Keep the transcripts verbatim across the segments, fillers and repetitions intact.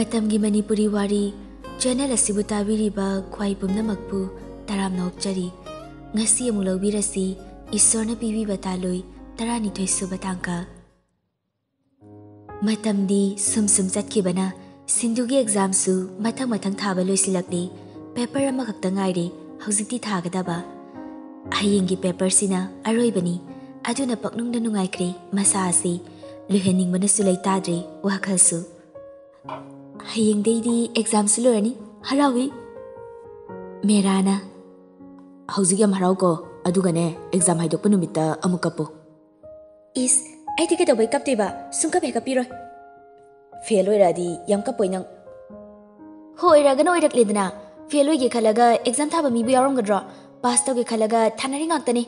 ꯃꯇꯝꯒꯤ ꯃꯅꯤꯄꯨꯔꯤ ꯋꯥꯔꯤ ꯆꯦꯅꯦꯜ ꯑꯁꯤꯕꯨ ꯇꯥꯕꯤꯔꯤꯕ ꯈ꯭ꯋꯥꯏ ꯄꯨꯝꯅꯃꯛꯄꯨ ꯇꯔꯥꯝꯅ ꯑꯣꯛꯆꯔꯤ꯫ ꯉꯁꯤ ꯑꯃꯨꯛ ꯂꯧꯕꯤꯔꯁꯤ ꯏꯁꯣꯔꯅ ꯄꯤꯕꯤꯕ ꯇꯥꯂꯣꯏ ꯇꯔꯥꯅꯤꯊꯣꯏ ꯁꯨꯕ ꯇꯥꯡꯀꯛ꯫ ꯃꯇꯝꯗꯤ ꯁꯨꯝ ꯁꯨꯝ ꯆꯠꯈꯤꯕꯅ ꯁꯤꯟꯗꯨꯒꯤ ꯑꯦꯛꯖꯥꯝꯁꯨ ꯃꯊꯪ ꯃꯊꯪ ꯊꯥꯕ ꯂꯣꯏꯁꯤꯜꯂꯛꯂꯤ꯫ ꯄꯦꯄꯔ ꯑꯃꯈꯛꯇ ꯉꯥꯏꯔꯦ꯫ ꯍꯧꯖꯤꯛꯇꯤ ꯊꯥꯒꯗꯕ꯫ ꯍꯌꯦꯡꯒꯤ ꯄꯦꯄꯔꯁꯤꯅ ꯑꯔꯣꯏꯕꯅꯤ꯫ ꯑꯗꯨꯅ ꯄꯛꯅꯨꯡꯗ ꯅꯨꯡꯉꯥꯏꯈ꯭ꯔꯦ꯫ ꯃꯁꯥ ꯑꯁꯤ ꯂꯣꯏꯍꯟꯅꯤꯡꯕꯅꯁꯨ ꯂꯩꯇꯥꯗ꯭ꯔꯦ꯫ ꯋꯥꯈꯜꯁꯨ꯫ ꯍꯌꯦꯡꯗꯩꯗꯤ ꯑꯦꯛꯖꯥꯝꯁꯨ ꯂꯣꯏꯔꯅꯤ꯫ ꯍꯔꯥꯎꯏ꯫ ꯃꯦꯔꯥꯅ꯫ ꯍꯧꯖꯤꯛ ꯌꯥꯝ ꯍꯔꯥꯎꯀꯣ꯫ ꯑꯗꯨꯒꯅꯦ, ꯑꯦꯛꯖꯥꯝ ꯍꯥꯏꯗꯣꯛꯄ ꯅꯨꯃꯤꯠꯇ ꯑꯃꯨꯛ ꯀꯞꯄꯨ꯫ ꯏꯁ, ꯑꯩꯗꯤ ꯀꯩꯗꯧꯕꯩ ꯀꯞꯇꯣꯏꯕ? ꯁꯨꯡꯀꯞ ꯍꯦꯛ ꯀꯞꯄꯤꯔꯣꯏ꯫ ꯐꯦꯜ ꯑꯣꯏꯔꯛꯑꯗꯤ ꯌꯥꯝ ꯀꯞꯄꯣꯏ ꯅꯪ꯫ ꯍꯣꯏ, ꯑꯣꯏꯔꯒꯅ ꯑꯣꯏꯔꯛꯂꯦꯗꯅ꯫ ꯐꯦꯜ ꯑꯣꯏꯒꯦ ꯈꯜꯂꯒ ꯑꯦꯛꯖꯥꯝ ꯊꯥꯕ ꯃꯤꯕꯨ ꯌꯥꯎꯔꯝꯒꯗ꯭ꯔꯣ? ꯄꯥꯁ ꯇꯧꯒꯦ ꯈꯜꯂꯒ ꯊꯥꯅꯔꯤ ꯉꯥꯛꯇꯅꯦ꯫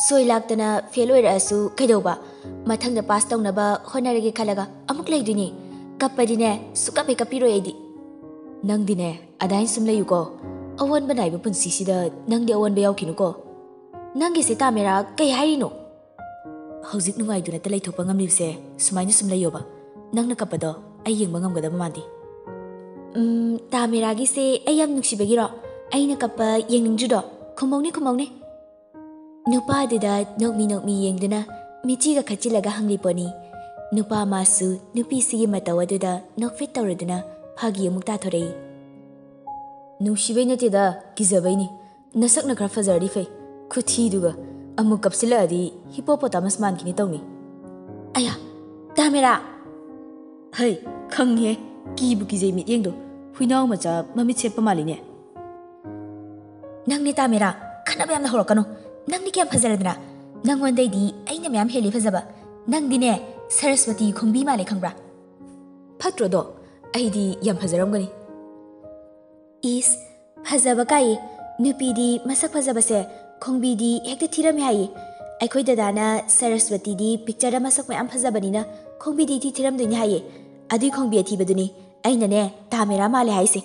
ꯁꯣꯏ ꯂꯥꯛꯇꯅ ꯐꯦꯜ ꯑꯣꯏꯔꯛꯑꯁꯨ ꯀꯩꯗꯧꯕ? ꯃꯊꯪꯗ ꯄꯥꯁ ꯇꯧꯅꯕ ꯍꯣꯠꯅꯔꯒꯦ ꯈꯜꯂꯒ ꯑꯃꯨꯛ ꯂꯩꯗꯣꯏꯅꯦ꯫ ꯀꯞꯄꯗꯤꯅꯦ, ꯁꯨꯡꯀꯞ ꯍꯦꯛ ꯀꯞꯄꯤꯔꯣꯏ ꯑꯩꯗꯤ꯫ ꯅꯪꯗꯤꯅꯦ, ꯑꯗꯥꯏꯅ ꯁꯨꯝ ꯂꯩꯌꯨꯀꯣ꯫ ꯑꯑꯣꯟꯕ ꯅꯥꯏꯕ ꯄꯨꯟꯁꯤꯁꯤꯗ ꯅꯪꯗꯤ ꯑꯑꯣꯟꯕ ꯌꯥꯎꯈꯤꯅꯨꯀꯣ꯫ ꯅꯪꯒꯤꯁꯦ ꯇꯥꯃꯦꯔꯥ, ꯀꯩ ꯍꯥꯏꯔꯤꯅꯣ? ꯍꯧꯖꯤꯛ ꯅꯨꯡꯉꯥꯏꯗꯨꯅꯇ ꯂꯩꯊꯣꯛꯄ ꯉꯝꯂꯤꯕꯁꯦ ꯁꯨꯃꯥꯏꯅ ꯁꯨꯝ ꯂꯩꯌꯣꯕ꯫ ꯅꯪꯅ ꯀꯞꯄꯗꯣ ꯑꯩ ꯌꯦꯡꯕ ꯉꯝꯒꯗꯕ ꯃꯥꯟꯗꯦ꯫ ꯎꯝ, ꯇꯥꯃꯦꯔꯥꯒꯤꯁꯦ ꯑꯩ ꯌꯥꯝ ꯅꯨꯡꯁꯤꯕꯒꯤꯔꯣ? ꯑꯩꯅ ꯀꯞꯄ ꯌꯦꯡꯅꯤꯡꯗ꯭ꯔꯤꯗꯣ? ꯈꯨꯝꯃꯧꯅꯦ, ꯈꯨꯝꯃꯧꯅꯦ꯫ ꯅꯨꯄꯥꯗꯨꯗ ꯅꯣꯛꯃꯤ ꯅꯣꯛꯃꯤ ꯌꯦꯡꯗꯨꯅ ꯃꯤꯆꯤꯒ ꯈꯠꯆꯤꯜꯂꯒ ꯍꯪꯂꯤ ꯄꯣꯠꯅꯤ꯫ ꯅꯨꯄꯥ ꯃꯥꯁꯨ ꯅꯨꯄꯤꯁꯤꯒꯤ ꯃꯇꯧ ꯑꯗꯨꯗ ꯅꯣꯛꯐꯦꯠ ꯇꯧꯔꯗꯨꯅ ꯐꯥꯒꯤ ꯑꯃꯨꯛ ꯇꯥꯊꯣꯔꯛꯏ꯫ ꯅꯨꯡꯁꯤꯕꯩ ꯅꯠꯇꯦꯗ, ꯀꯤꯖꯕꯩꯅꯤ꯫ ꯅꯁꯛꯅ ꯈꯔ ꯐꯖꯔꯗꯤ ꯐꯩ꯫ ꯈꯨꯊꯤꯗꯨꯒ ꯑꯃꯨꯛ ꯀꯞꯁꯤꯜꯂꯛꯑꯗꯤ ꯍꯤꯄꯣꯄꯣꯇꯥꯃꯁ ꯃꯥꯟꯈꯤꯅꯤ ꯇꯧꯅꯤ꯫ ꯑꯌꯥ, ꯇꯥꯃꯦꯔꯥ! ꯍꯩ, ꯈꯪꯉꯤꯍꯦ꯫ ꯀꯤꯕꯨ ꯀꯤꯖꯩ ꯃꯤꯠꯌꯦꯡꯗꯣ꯫ ꯍꯨꯏꯅꯥꯎ ꯃꯆꯥ ꯃꯃꯤꯠ ꯁꯦꯞꯄ ꯃꯥꯜꯂꯤꯅꯦ꯫ ꯅꯪꯅꯦ ꯇꯥꯃꯦꯔꯥ, ꯈꯠꯅꯕ ꯌꯥꯝꯅ ꯍꯧꯔꯛꯀꯅꯨ꯫ ꯅꯪꯗꯤ ꯀꯌꯥꯝ ꯐꯖꯔꯗꯅ? ꯅꯪꯉꯣꯟꯗꯩꯗꯤ ꯑꯩꯅ ꯃꯌꯥꯝ ꯍꯦꯜꯂꯤ ꯐꯖꯕ꯫ ꯅꯪꯗꯤꯅꯦ, ꯁꯔꯁꯋꯇꯤ ꯈꯣꯡꯕꯤ ꯃꯥꯜꯂꯦ, ꯈꯪꯕ꯭ꯔꯥ? ꯐꯠꯇ꯭ꯔꯣꯗꯣ? ꯑꯩꯗꯤ ꯌꯥꯝ ꯐꯖꯔꯝꯒꯅꯤ꯫ ꯏꯁ, ꯐꯖꯕ ꯀꯥꯏꯌꯦ꯫ ꯅꯨꯄꯤꯗꯤ ꯃꯁꯛ ꯐꯖꯕꯁꯦ ꯈꯣꯡꯕꯤꯗꯤ ꯍꯦꯛꯇ ꯊꯤꯔꯝꯃꯦ ꯍꯥꯏꯌꯦ꯫ ꯑꯩꯈꯣꯏ ꯗꯗꯥꯅ ꯁꯔꯁꯋꯇꯤꯗꯤ ꯄꯤꯛꯆꯔꯗ ꯃꯁꯛ ꯃꯌꯥꯝ ꯐꯖꯕꯅꯤꯅ ꯈꯣꯡꯕꯤꯗꯤ ꯏꯊꯤ ꯊꯤꯔꯝꯗꯣꯏꯅꯤ ꯍꯥꯏꯌꯦ꯫ ꯑꯗꯨꯏ ꯈꯣꯡꯕꯤ ꯑꯊꯤꯕꯗꯨꯅꯤ ꯑꯩꯅꯅꯦ ꯇꯥꯃꯦꯔꯥ ꯃꯥꯜꯂꯦ ꯍꯥꯏꯁꯦ꯫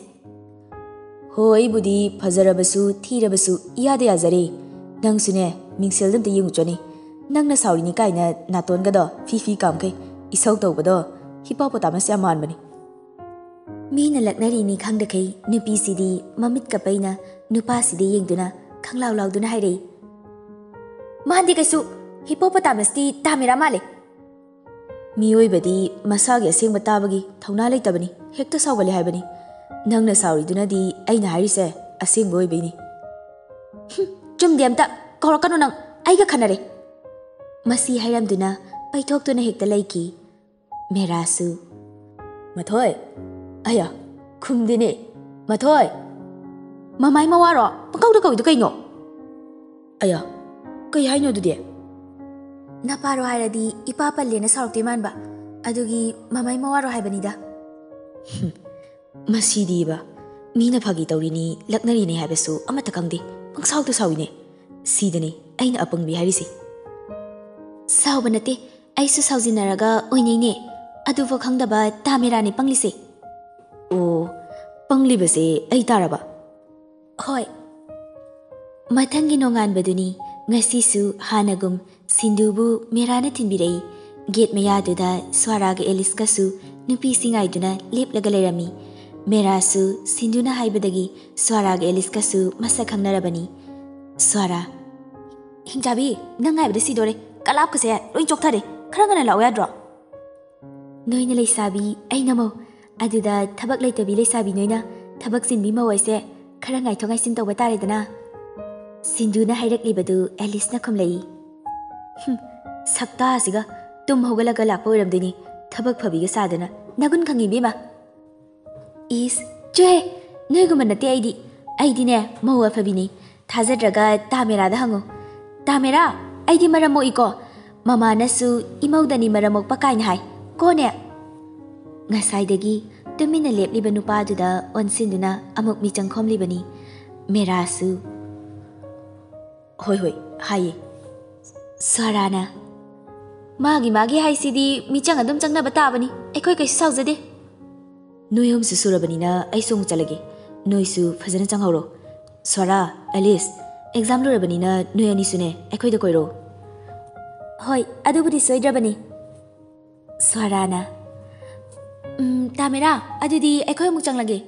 ꯍꯣ, ꯑꯩꯕꯨꯗꯤ ꯐꯖꯔꯕꯁꯨ ꯊꯤꯔꯕꯁꯨ ꯏꯌꯥꯗ ꯌꯥꯖꯔꯦ꯫ ꯅꯪꯁꯨꯅꯦ, ꯃꯤꯡꯁꯦꯜꯗ ꯑꯝꯇ ꯌꯦꯡꯉꯨꯆꯣꯅꯦ꯫ ꯅꯪꯅ ꯁꯥꯎꯔꯤꯅꯤ ꯀꯥꯏꯅ ꯅꯥꯇꯣꯟꯒꯗꯣ ꯐꯤ ꯐꯤ ꯀꯥꯝꯈꯩ ꯏꯁꯧ ꯇꯧꯕꯗꯣ ꯍꯤꯄꯣꯄꯣꯇꯥꯃꯁ ꯌꯥꯝ ꯃꯥꯟꯕꯅꯤ꯫ ꯃꯤꯅ ꯂꯛꯅꯔꯤꯅꯤ ꯈꯪꯗꯈꯩ ꯅꯨꯄꯤꯁꯤꯗꯤ ꯃꯃꯤꯠꯀ ꯄꯩꯅ ꯅꯨꯄꯥꯁꯤꯗ ꯌꯦꯡꯗꯨꯅ ꯈꯪꯂꯥꯎ ꯂꯥꯎꯗꯨꯅ ꯍꯥꯏꯔꯛꯏ, "ꯃꯥꯗꯤ ꯀꯩꯁꯨ ꯍꯤꯄꯣꯄꯣꯇꯥꯃꯁꯇꯤ ꯇꯥꯃꯤꯔꯥ ꯃꯥꯜꯂꯦ꯫ ꯃꯤꯑꯣꯏꯕꯗꯤ ꯃꯁꯥꯒꯤ ꯑꯁꯦꯡꯕ ꯇꯥꯕꯒꯤ ꯊꯧꯅꯥ ꯂꯩꯇꯕꯅꯤ, ꯍꯦꯛꯇ ꯁꯥꯎꯒꯜꯂꯤ ꯍꯥꯏꯕꯅꯤ꯫ ꯅꯪꯅ ꯁꯥꯎꯔꯤꯗꯨꯅꯗꯤ ꯑꯩꯅ ꯍꯥꯏꯔꯤꯁꯦ ꯑꯁꯦꯡꯕ ꯑꯣꯏꯕꯩꯅꯤ꯫" "ꯍꯨꯝ, ꯆꯨꯝꯗꯦ, ꯑꯝꯇ ꯀꯧꯔꯛꯀꯅꯨ ꯅꯪ, ꯑꯩꯒ ꯈꯟꯅꯔꯦ꯫" ꯃꯁꯤ ꯍꯥꯏꯔꯝꯗꯨꯅ ꯄꯩꯊꯣꯛꯇꯨꯅ ꯍꯦꯛꯇ ꯂꯩꯈꯤ꯫ ꯃꯦꯔꯥꯁꯨ, "ꯃꯊꯣꯏ, ꯑꯌꯥ, ꯈꯨꯝꯗꯦꯅꯦ, ꯃꯊꯣꯏ, ꯃꯃꯥꯏ ꯃꯋꯥꯔꯣ ꯄꯪꯀꯧꯗ ꯀꯧꯏꯗꯣ ꯀꯩꯅꯣ? ꯑꯌꯥ, ꯀꯩ ꯍꯥꯏꯅꯣ ꯑꯗꯨꯗꯤ?" "ꯅꯄꯥꯔꯣ ꯍꯥꯏꯔꯗꯤ ꯏꯄꯥ ꯄꯜꯂꯦꯅ ꯁꯥꯎꯔꯛꯇꯣꯏ ꯃꯥꯟꯕ, ꯑꯗꯨꯒꯤ ꯃꯃꯥꯏ ꯃꯋꯥꯔꯣ ꯍꯥꯏꯕꯅꯤꯗ꯫" ꯃꯁꯤꯗꯤꯕ, ꯃꯤꯅ ꯐꯥꯒꯤ ꯇꯧꯔꯤꯅꯤ, ꯂꯛꯅꯔꯤꯅꯤ ꯍꯥꯏꯕꯁꯨ ꯑꯃꯠꯇ ꯈꯪꯗꯦ, ꯄꯪꯁꯥꯎꯗ ꯁꯥꯎꯏꯅꯦ꯫ ꯁꯤꯗꯅꯤ ꯑꯩꯅ ꯑꯄꯪꯕꯤ ꯍꯥꯏꯔꯤꯁꯦ꯫ "ꯁꯥꯎꯕ ꯅꯠꯇꯦ, ꯑꯩꯁꯨ ꯁꯥꯎꯖꯤꯟꯅꯔꯒ ꯑꯣꯏꯅꯩꯅꯦ꯫ ꯑꯗꯨꯐꯥꯎ ꯈꯪꯗꯕ ꯇꯥꯃꯦꯔꯥꯅꯤ ꯄꯪꯂꯤꯁꯦ꯫" "ꯑꯣ, ꯄꯪꯂꯤꯕꯁꯦ ꯑꯩ ꯇꯥꯔꯕ?" "ꯍꯣꯏ꯫" ꯃꯊꯪꯒꯤ ꯅꯣꯡꯉꯥꯟꯕꯗꯨꯅꯤ꯫ ꯉꯁꯤꯁꯨ ꯍꯥꯟꯅꯒꯨꯝ ꯁꯤꯟꯗꯨꯕꯨ ꯃꯦꯔꯥꯅ ꯊꯤꯟꯕꯤꯔꯛꯏ꯫ ꯒꯦꯠ ꯃꯌꯥꯗꯨꯗ ꯁ꯭ꯋꯥꯔꯥꯒ ꯑꯦꯂꯤꯁꯀꯁꯨ ꯅꯨꯄꯤꯁꯤ ꯉꯥꯏꯗꯨꯅ ꯂꯦꯞꯂꯒ ꯂꯩꯔꯝꯃꯤ꯫ ꯃꯦꯔꯥꯁꯨ ꯁꯤꯟꯗꯨꯅ ꯍꯥꯏꯕꯗꯒꯤ ꯁ꯭ꯋꯥꯔꯥꯒ ꯑꯦꯂꯤꯁꯀꯁꯨ ꯃꯁꯛ ꯈꯪꯅꯔꯕꯅꯤ꯫ "ꯁ꯭ꯋꯥꯔꯥ꯫" "ꯍꯤꯡꯆꯥꯕꯤ, ꯅꯪ ꯉꯥꯏꯕꯗ ꯁꯤꯗꯣꯔꯦ꯫ ꯀꯂꯥꯞꯀꯁꯦ ꯂꯣꯏ ꯆꯣꯛꯊꯔꯦ꯫ ꯈꯔ ꯉꯟꯅ ꯂꯥꯛꯑꯣ ꯌꯥꯗ꯭ꯔꯣ?" "ꯅꯣꯏꯅ ꯂꯩꯁꯥꯕꯤ, ꯑꯩꯅ ꯃꯧ꯫ ꯑꯗꯨꯗ ꯊꯕꯛ ꯂꯩꯇꯕꯤ ꯂꯩꯁꯥꯕꯤ ꯅꯣꯏꯅ ꯊꯕꯛ ꯆꯤꯟꯕꯤ ꯃꯧ ꯍꯥꯏꯁꯦ ꯈꯔ ꯉꯥꯏꯊꯣꯛ ꯉꯥꯏꯁꯤꯟ ꯇꯧꯕ ꯇꯥꯔꯦꯗꯅ꯫" ꯁꯤꯟꯗꯨꯅ ꯍꯥꯏꯔꯛꯂꯤꯕꯗꯨ ꯑꯦꯂꯤꯁꯅ ꯈꯨꯝꯂꯛꯏ꯫ "ꯍꯨꯝ, ꯁꯛꯇꯥꯁꯤꯒ꯫ ꯇꯨꯝ ꯍꯧꯒꯠꯂꯒ ꯂꯥꯛꯄ ꯑꯣꯏꯔꯝꯗꯣꯏꯅꯤ꯫ ꯊꯕꯛ ꯐꯕꯤꯒ ꯁꯥꯗꯅ꯫ ꯅꯒꯨꯟ ꯈꯪꯉꯤ ꯏꯕꯦꯝꯃ꯫" "ꯏꯁ, ꯆꯨꯍꯦ꯫ ꯅꯣꯏꯒꯨꯝꯕ ꯅꯠꯇꯦ ꯑꯩꯗꯤ꯫ ꯑꯩꯗꯤꯅꯦ, ꯃꯧ ꯑꯐꯕꯤꯅꯤ꯫ ꯊꯥꯖꯗ꯭ꯔꯒ ꯇꯥꯃꯦꯔꯥꯗ ꯍꯪꯉꯨ꯫ ꯇꯥꯃꯦꯔꯥ, ꯑꯩꯗꯤ ꯃꯔꯝ ꯃꯣꯛꯏꯀꯣ꯫ ꯃꯃꯥꯅꯁꯨ ꯏꯃꯧꯗꯅꯤ ꯃꯔꯝ ꯃꯣꯛꯄ ꯀꯥꯏꯅ ꯍꯥꯏ꯫ ꯀꯣꯅꯦ?" ꯉꯁꯥꯏꯗꯒꯤ ꯇꯨꯃꯤꯟꯅ ꯂꯦꯞꯂꯤꯕ ꯅꯨꯄꯥꯗꯨꯗ ꯑꯣꯟꯁꯤꯟꯗꯨꯅ ꯑꯃꯨꯛ ꯃꯤꯆꯪ ꯈꯣꯝꯂꯤꯕꯅꯤ꯫ ꯃꯦꯔꯥꯁꯨ, "ꯍꯣꯏ, ꯍꯣꯏ, ꯍꯥꯏꯌꯦ꯫" ꯁ꯭ꯋꯥꯔꯥꯅ, "ꯃꯥꯒꯤ ꯃꯥꯒꯤ ꯍꯥꯏꯁꯤꯗꯤ ꯃꯤꯆꯪ ꯑꯗꯨꯝ ꯆꯪꯅꯕ ꯇꯥꯕꯅꯤ꯫ ꯑꯩꯈꯣꯏ ꯀꯩꯁꯨ ꯁꯥꯎꯖꯗꯦ꯫" "ꯅꯣꯏ ꯑꯍꯨꯝꯁꯨ ꯁꯨꯔꯕꯅꯤꯅ ꯑꯩꯁꯨ ꯑꯃꯨꯛ ꯆꯠꯂꯒꯦ꯫ ꯅꯣꯏꯁꯨ ꯐꯖꯅ ꯆꯪꯍꯧꯔꯣ꯫ ꯁ꯭ꯋꯥꯔꯥ, ꯑꯦꯂꯤꯁ, ꯑꯦꯛꯖꯥꯝ ꯂꯣꯏꯔꯕꯅꯤꯅ ꯅꯣꯏ ꯑꯅꯤꯁꯨꯅꯦ ꯑꯩꯈꯣꯏꯗ ꯀꯣꯏꯔꯛꯑꯣ꯫" "ꯍꯣꯏ, ꯑꯗꯨꯕꯨꯗꯤ ꯁꯣꯏꯗ꯭ꯔꯕꯅꯤ꯫" ꯁ꯭ꯋꯥꯔꯥꯅ, ꯎꯝ, ꯇꯥ ꯃꯦꯔꯥ, ꯑꯗꯨꯗꯤ ꯑꯩꯈꯣꯏ ꯑꯃꯨꯛ ꯆꯪꯂꯒꯦ꯫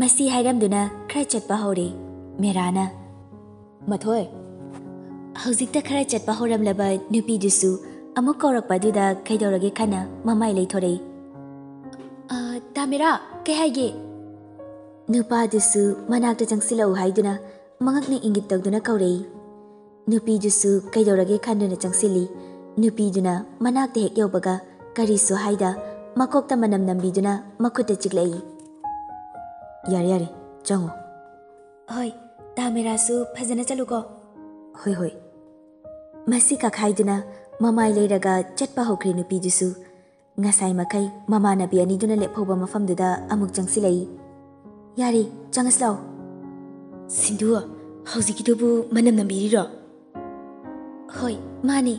ꯃꯁꯤ ꯍꯥꯏꯔꯝꯗꯨꯅ ꯈꯔ ꯆꯠꯄ ꯍꯧꯔꯦ ꯃꯦꯔꯥꯅ꯫ ꯃꯊꯣꯏ꯫ ꯍꯧꯖꯤꯛꯇ ꯈꯔ ꯆꯠꯄ ꯍꯧꯔꯝꯂꯕ ꯅꯨꯄꯤꯗꯨꯁꯨ ꯑꯃꯨꯛ ꯀꯧꯔꯛꯄ ꯑꯗꯨꯗ ꯀꯩꯗꯧꯔꯒꯦ ꯈꯟꯅ ꯃꯃꯥꯏ ꯂꯩꯊꯣꯔꯛꯏ꯫ "ꯑ, ꯇꯥ ꯃꯦꯔꯥ, ꯀꯩ ꯍꯥꯏꯒꯦ?" ꯅꯨꯄꯥꯗꯨꯁꯨ ꯃꯅꯥꯛꯇ ꯆꯪꯁꯤꯜꯂꯛꯎ ꯍꯥꯏꯗꯨꯅ ꯃꯉꯛꯅ ꯏꯪꯒꯤꯠ ꯇꯧꯗꯨꯅ ꯀꯧꯔꯛꯏ꯫ ꯅꯨꯄꯤꯗꯨꯁꯨ ꯀꯩꯗꯧꯔꯒꯦ ꯈꯟꯗꯨꯅ ꯆꯪꯁꯤꯜꯂꯤ꯫ ꯅꯨꯄꯤꯗꯨꯅ ꯃꯅꯥꯛꯇ ꯍꯦꯛ ꯌꯧꯕꯒ ꯀꯔꯤꯁꯨ ꯍꯥꯏꯗ ꯃꯀꯣꯛꯇ ꯃꯅꯝ ꯅꯝꯕꯤꯗꯨꯅ ꯃꯈꯨꯠꯇ ꯆꯤꯛꯂꯛꯏ꯫ "ꯌꯥꯔꯦ, ꯌꯥꯔꯦ, ꯆꯪꯉꯣ꯫" "ꯍꯣꯏ, ꯇꯥ ꯃꯦꯔꯥꯁꯨ ꯐꯖꯅ ꯆꯠꯂꯨꯀꯣ꯫" "ꯍꯣꯏ, ꯍꯣꯏ꯫" ꯃꯁꯤ ꯀꯥꯈꯥꯏꯗꯨꯅ ꯃꯃꯥꯏ ꯂꯩꯔꯒ ꯆꯠꯄ ꯍꯧꯈ꯭ꯔꯦ ꯅꯨꯄꯤꯗꯨꯁꯨ꯫ ꯉꯁꯥꯏ ꯃꯈꯩ ꯃꯃꯥꯟꯅꯕꯤ ꯑꯅꯤꯗꯨꯅ ꯂꯦꯞꯍꯧꯕ ꯃꯐꯝꯗꯨꯗ ꯑꯃꯨꯛ ꯆꯪꯁꯤꯜꯂꯛꯏ꯫ "ꯌꯥꯔꯦ, ꯆꯪꯉꯁꯤ ꯂꯥꯛꯑꯣ꯫" "ꯁꯤꯟꯗꯨ, ꯍꯧꯖꯤꯛꯀꯤꯗꯨꯕꯨ ꯃꯅꯝ ꯅꯝꯕꯤꯔꯤꯔꯣ?" "ꯍꯣꯏ, ꯃꯥꯅꯦ꯫"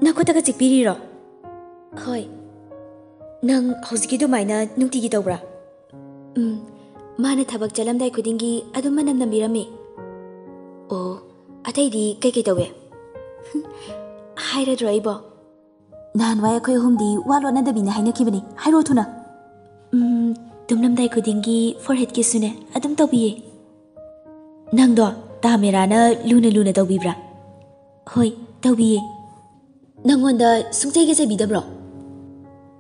"ꯅꯈꯨꯠꯇꯒ ꯆꯤꯛꯄꯤꯔꯤꯔꯣ?" "ꯍꯣꯏ꯫" "ꯅꯪ ꯍꯧꯖꯤꯛꯀꯤ ꯑꯗꯨꯃꯥꯏꯅ ꯅꯨꯡꯇꯤꯒꯤ ꯇꯧꯕ꯭ꯔꯥ?" "ꯎꯝ, ꯃꯥꯅ ꯊꯕꯛ ꯆꯠꯂꯝꯗꯥꯏ ꯈꯨꯗꯤꯡꯒꯤ ꯑꯗꯨꯝ ꯃꯅꯝ ꯅꯝꯕꯤꯔꯝꯃꯤ꯫" "ꯑꯣ, ꯑꯇꯩꯗꯤ ꯀꯩꯀꯩ ꯇꯧꯋꯦ?" "ꯍꯥꯏꯔꯗ꯭ꯔꯣ ꯑꯩꯕꯣ?" "ꯅꯍꯥꯟꯋꯥꯏ ꯑꯩꯈꯣꯏ ꯑꯍꯨꯝꯗꯤ ꯋꯥ ꯂꯣꯠꯅꯗꯕꯤꯅꯦ ꯍꯥꯏꯅꯈꯤꯕꯅꯤ꯫ ꯍꯥꯏꯔꯛꯑꯣ ꯊꯨꯅ꯫" "ꯎꯝ, ꯇꯨꯝꯂꯝꯗꯥꯏ ꯈꯨꯗꯤꯡꯒꯤ forehead kiss ꯁꯨꯅꯦ ꯑꯗꯨꯝ ꯇꯧꯕꯤꯌꯦ꯫" "ꯅꯪꯗꯣ ꯇꯥ ꯃꯦꯔꯥꯅ ꯂꯨꯅ ꯂꯨꯅ ꯇꯧꯕꯤꯕ꯭ꯔꯥ?" "ꯍꯣꯏ, ꯇꯧꯕꯤꯌꯦ꯫" "ꯅꯪꯉꯣꯟꯗ ꯁꯨꯡꯆꯩꯒ ꯆꯩꯕꯤꯗꯕ꯭ꯔꯣ?"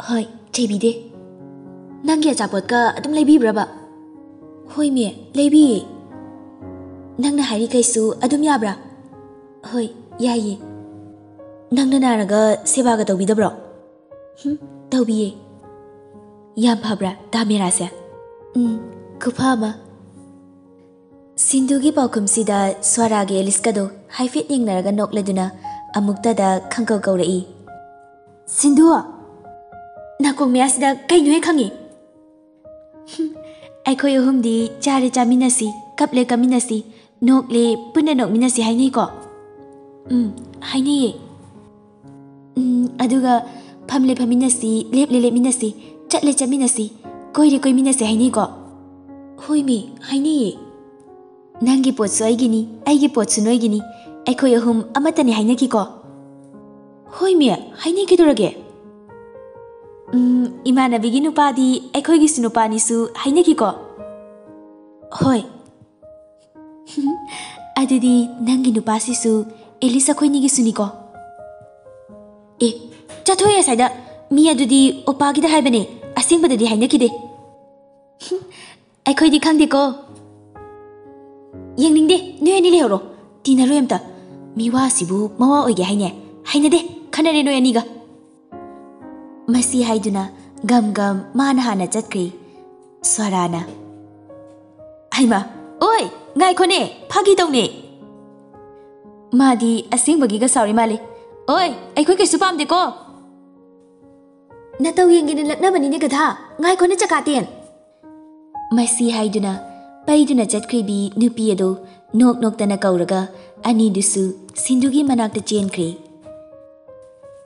"ꯍꯣꯏ, ꯆꯩꯕꯤꯗꯦ꯫" "ꯅꯪꯒꯤ ꯑꯆꯥꯄꯣꯠꯀ ꯑꯗꯨꯝ ꯂꯩꯕꯤꯕ꯭ꯔꯕ?" "ꯍꯣꯏ ꯃꯤ, ꯂꯩꯕꯤꯌꯦ꯫" "ꯅꯪꯅ ꯍꯥꯏꯔꯤꯈꯩꯁꯨ ꯑꯗꯨꯝ ꯌꯥꯕ꯭ꯔꯥ?" "ꯍꯣꯏ, ꯌꯥꯏꯌꯦ꯫" "ꯅꯪꯅ ꯅꯥꯔꯒ ꯁꯦꯕꯥꯒ ꯇꯧꯕꯤꯗꯕ꯭ꯔꯣ?" "ꯍꯨꯝ, ꯇꯧꯕꯤꯌꯦ꯫" "ꯌꯥꯝ ꯐꯕ꯭ꯔꯥ ꯇꯥ ꯃꯦꯔꯥꯁꯦ?" "ꯎꯝ, ꯈꯨꯐ ꯑꯃ꯫" ꯁꯤꯟꯙꯨꯒꯤ ꯄꯥꯎꯈꯨꯝꯁꯤꯗ ꯁ꯭ꯋꯥꯔꯥꯒꯤ ꯑꯦꯂꯤꯁꯀꯗꯣ ꯍꯥꯏꯐꯦꯠ ꯌꯦꯡꯅꯔꯒ ꯅꯣꯛꯂꯗꯨꯅ ꯑꯃꯨꯛꯇꯗ ꯈꯪꯀꯧ ꯀꯧꯔꯛꯏ꯫ "ꯁꯤꯟꯙꯨ!" "ꯅꯥꯀꯣꯡ ꯃꯌꯥꯁꯤꯗ ꯀꯩꯅꯣ ꯍꯦꯛ ꯈꯪꯉꯤ?" "ꯍꯨꯝ, ꯑꯩꯈꯣꯏ ꯑꯍꯨꯝꯗꯤ ꯆꯥꯔꯦ ꯆꯥꯃꯤꯟꯅꯁꯤ, ꯀꯞꯂꯦ ꯀꯞꯃꯤꯟꯅꯁꯤ, ꯅꯣꯛꯂꯦ ꯄꯨꯟꯅ ꯅꯣꯛꯃꯤꯟꯅꯁꯤ ꯍꯥꯏꯅꯩꯀꯣ?" "ꯎꯝ, ꯍꯥꯏꯅꯩꯌꯦ꯫" "ꯎꯝ, ꯑꯗꯨꯒ ꯐꯝꯂꯦ ꯐꯝꯃꯤꯟꯅꯁꯤ, ꯂꯦꯞꯂꯦ ꯂꯦꯞꯃꯤꯟꯅꯁꯤ, ꯆꯠꯂꯦ ꯆꯠꯃꯤꯟꯅꯁꯤ, ꯀꯣꯏꯔꯦ ꯀꯣꯏꯃꯤꯟꯅꯁꯤ ꯍꯥꯏꯅꯩꯀꯣ?" "ꯍꯣꯏꯃꯤ, ꯍꯥꯏꯅꯩꯌꯦ꯫" "ꯅꯪꯒꯤ ꯄꯣꯠꯁꯨ ꯑꯩꯒꯤꯅꯤ, ꯑꯩꯒꯤ ꯄꯣꯠꯁꯨ ꯅꯣꯏꯒꯤꯅꯤ, ꯑꯩꯈꯣꯏ ꯑꯍꯨꯝ ꯑꯃꯠꯇꯅꯤ ꯍꯥꯏꯅꯈꯤꯀꯣ?" "ꯍꯣꯏꯃꯤ, ꯍꯥꯏꯅꯩ, ꯀꯩꯗꯧꯔꯒꯦ?" ꯎꯝ, ꯏꯃꯥꯟꯅꯕꯤꯒꯤ ꯅꯨꯄꯥꯗꯤ ꯑꯩꯈꯣꯏꯒꯤꯁꯨ ꯅꯨꯄꯥꯅꯤꯁꯨ ꯍꯥꯏꯅꯈꯤꯀꯣ? ꯍꯣꯏ꯫ ꯑꯗꯨꯗꯤ ꯅꯪꯒꯤ ꯅꯨꯄꯥꯁꯤꯁꯨ ꯑꯦꯂꯤꯁ ꯑꯩꯈꯣꯏꯅꯤꯒꯤꯁꯨꯅꯤꯀꯣ? ꯑꯦ, ꯆꯠꯊꯣꯛꯑꯦ ꯑꯁ꯭ꯋꯥꯏꯗ꯫ ꯃꯤ ꯑꯗꯨꯗꯤ ꯑꯣꯄꯥꯒꯤꯗ ꯍꯥꯏꯕꯅꯦ, ꯑꯁꯦꯡꯕꯗꯗꯤ ꯍꯥꯏꯅꯈꯤꯗꯦ꯫ ꯑꯩꯈꯣꯏꯗꯤ ꯈꯪꯗꯦꯀꯣ꯫ ꯌꯦꯡꯅꯤꯡꯗꯦ, ꯅꯣꯏ ꯑꯅꯤ ꯂꯩꯍꯧꯔꯣ꯫ ꯇꯤꯟꯅꯔꯣꯏ ꯑꯝꯇ꯫ ꯃꯤꯋꯥꯁꯤꯕꯨ ꯃꯋꯥ ꯑꯣꯏꯒꯦ ꯍꯥꯏꯅꯦ? ꯍꯩꯅꯗꯦ, ꯈꯟꯅꯔꯦ ꯅꯣꯏ ꯑꯅꯤꯒ꯫ ꯃꯁꯤ ꯍꯥꯏꯗꯨꯅ ꯒꯝ ꯒꯝ ꯃꯥꯅ ꯍꯥꯟꯅ ꯆꯠꯈ꯭ꯔꯦ꯫ ꯁ꯭ꯋꯥꯔꯥꯅ, "ꯍꯩꯃꯥ, ꯑꯣꯏ, ꯉꯥꯏꯈꯣꯅꯦ, ꯐꯥꯒꯤ ꯇꯧꯅꯦ꯫ ꯃꯥꯗꯤ ꯑꯁꯦꯡꯕꯒꯤꯒ ꯁꯥꯎꯔꯤ ꯃꯥꯜꯂꯦ꯫ ꯑꯣꯏ, ꯑꯩꯈꯣꯏ ꯀꯩꯁꯨ ꯄꯥꯝꯗꯦꯀꯣ꯫" "ꯅꯇꯧ ꯌꯦꯡꯒꯦꯅ ꯂꯛꯅꯕꯅꯤꯅꯦ ꯒꯙꯥ, ꯉꯥꯏꯈꯣꯅꯦ ꯆꯀꯥꯇꯦꯟ꯫" ꯃꯁꯤ ꯍꯥꯏꯗꯨꯅ ꯄꯩꯗꯨꯅ ꯆꯠꯈ꯭ꯔꯤꯕꯤ ꯅꯨꯄꯤ ꯑꯗꯨ ꯅꯣꯛ ꯅꯣꯛꯇꯅ ꯀꯧꯔꯒ ꯑꯅꯤꯗꯨꯁꯨ ꯁꯤꯟꯙꯨꯒꯤ ꯃꯅꯥꯛꯇ ꯆꯦꯟꯈ꯭ꯔꯦ꯫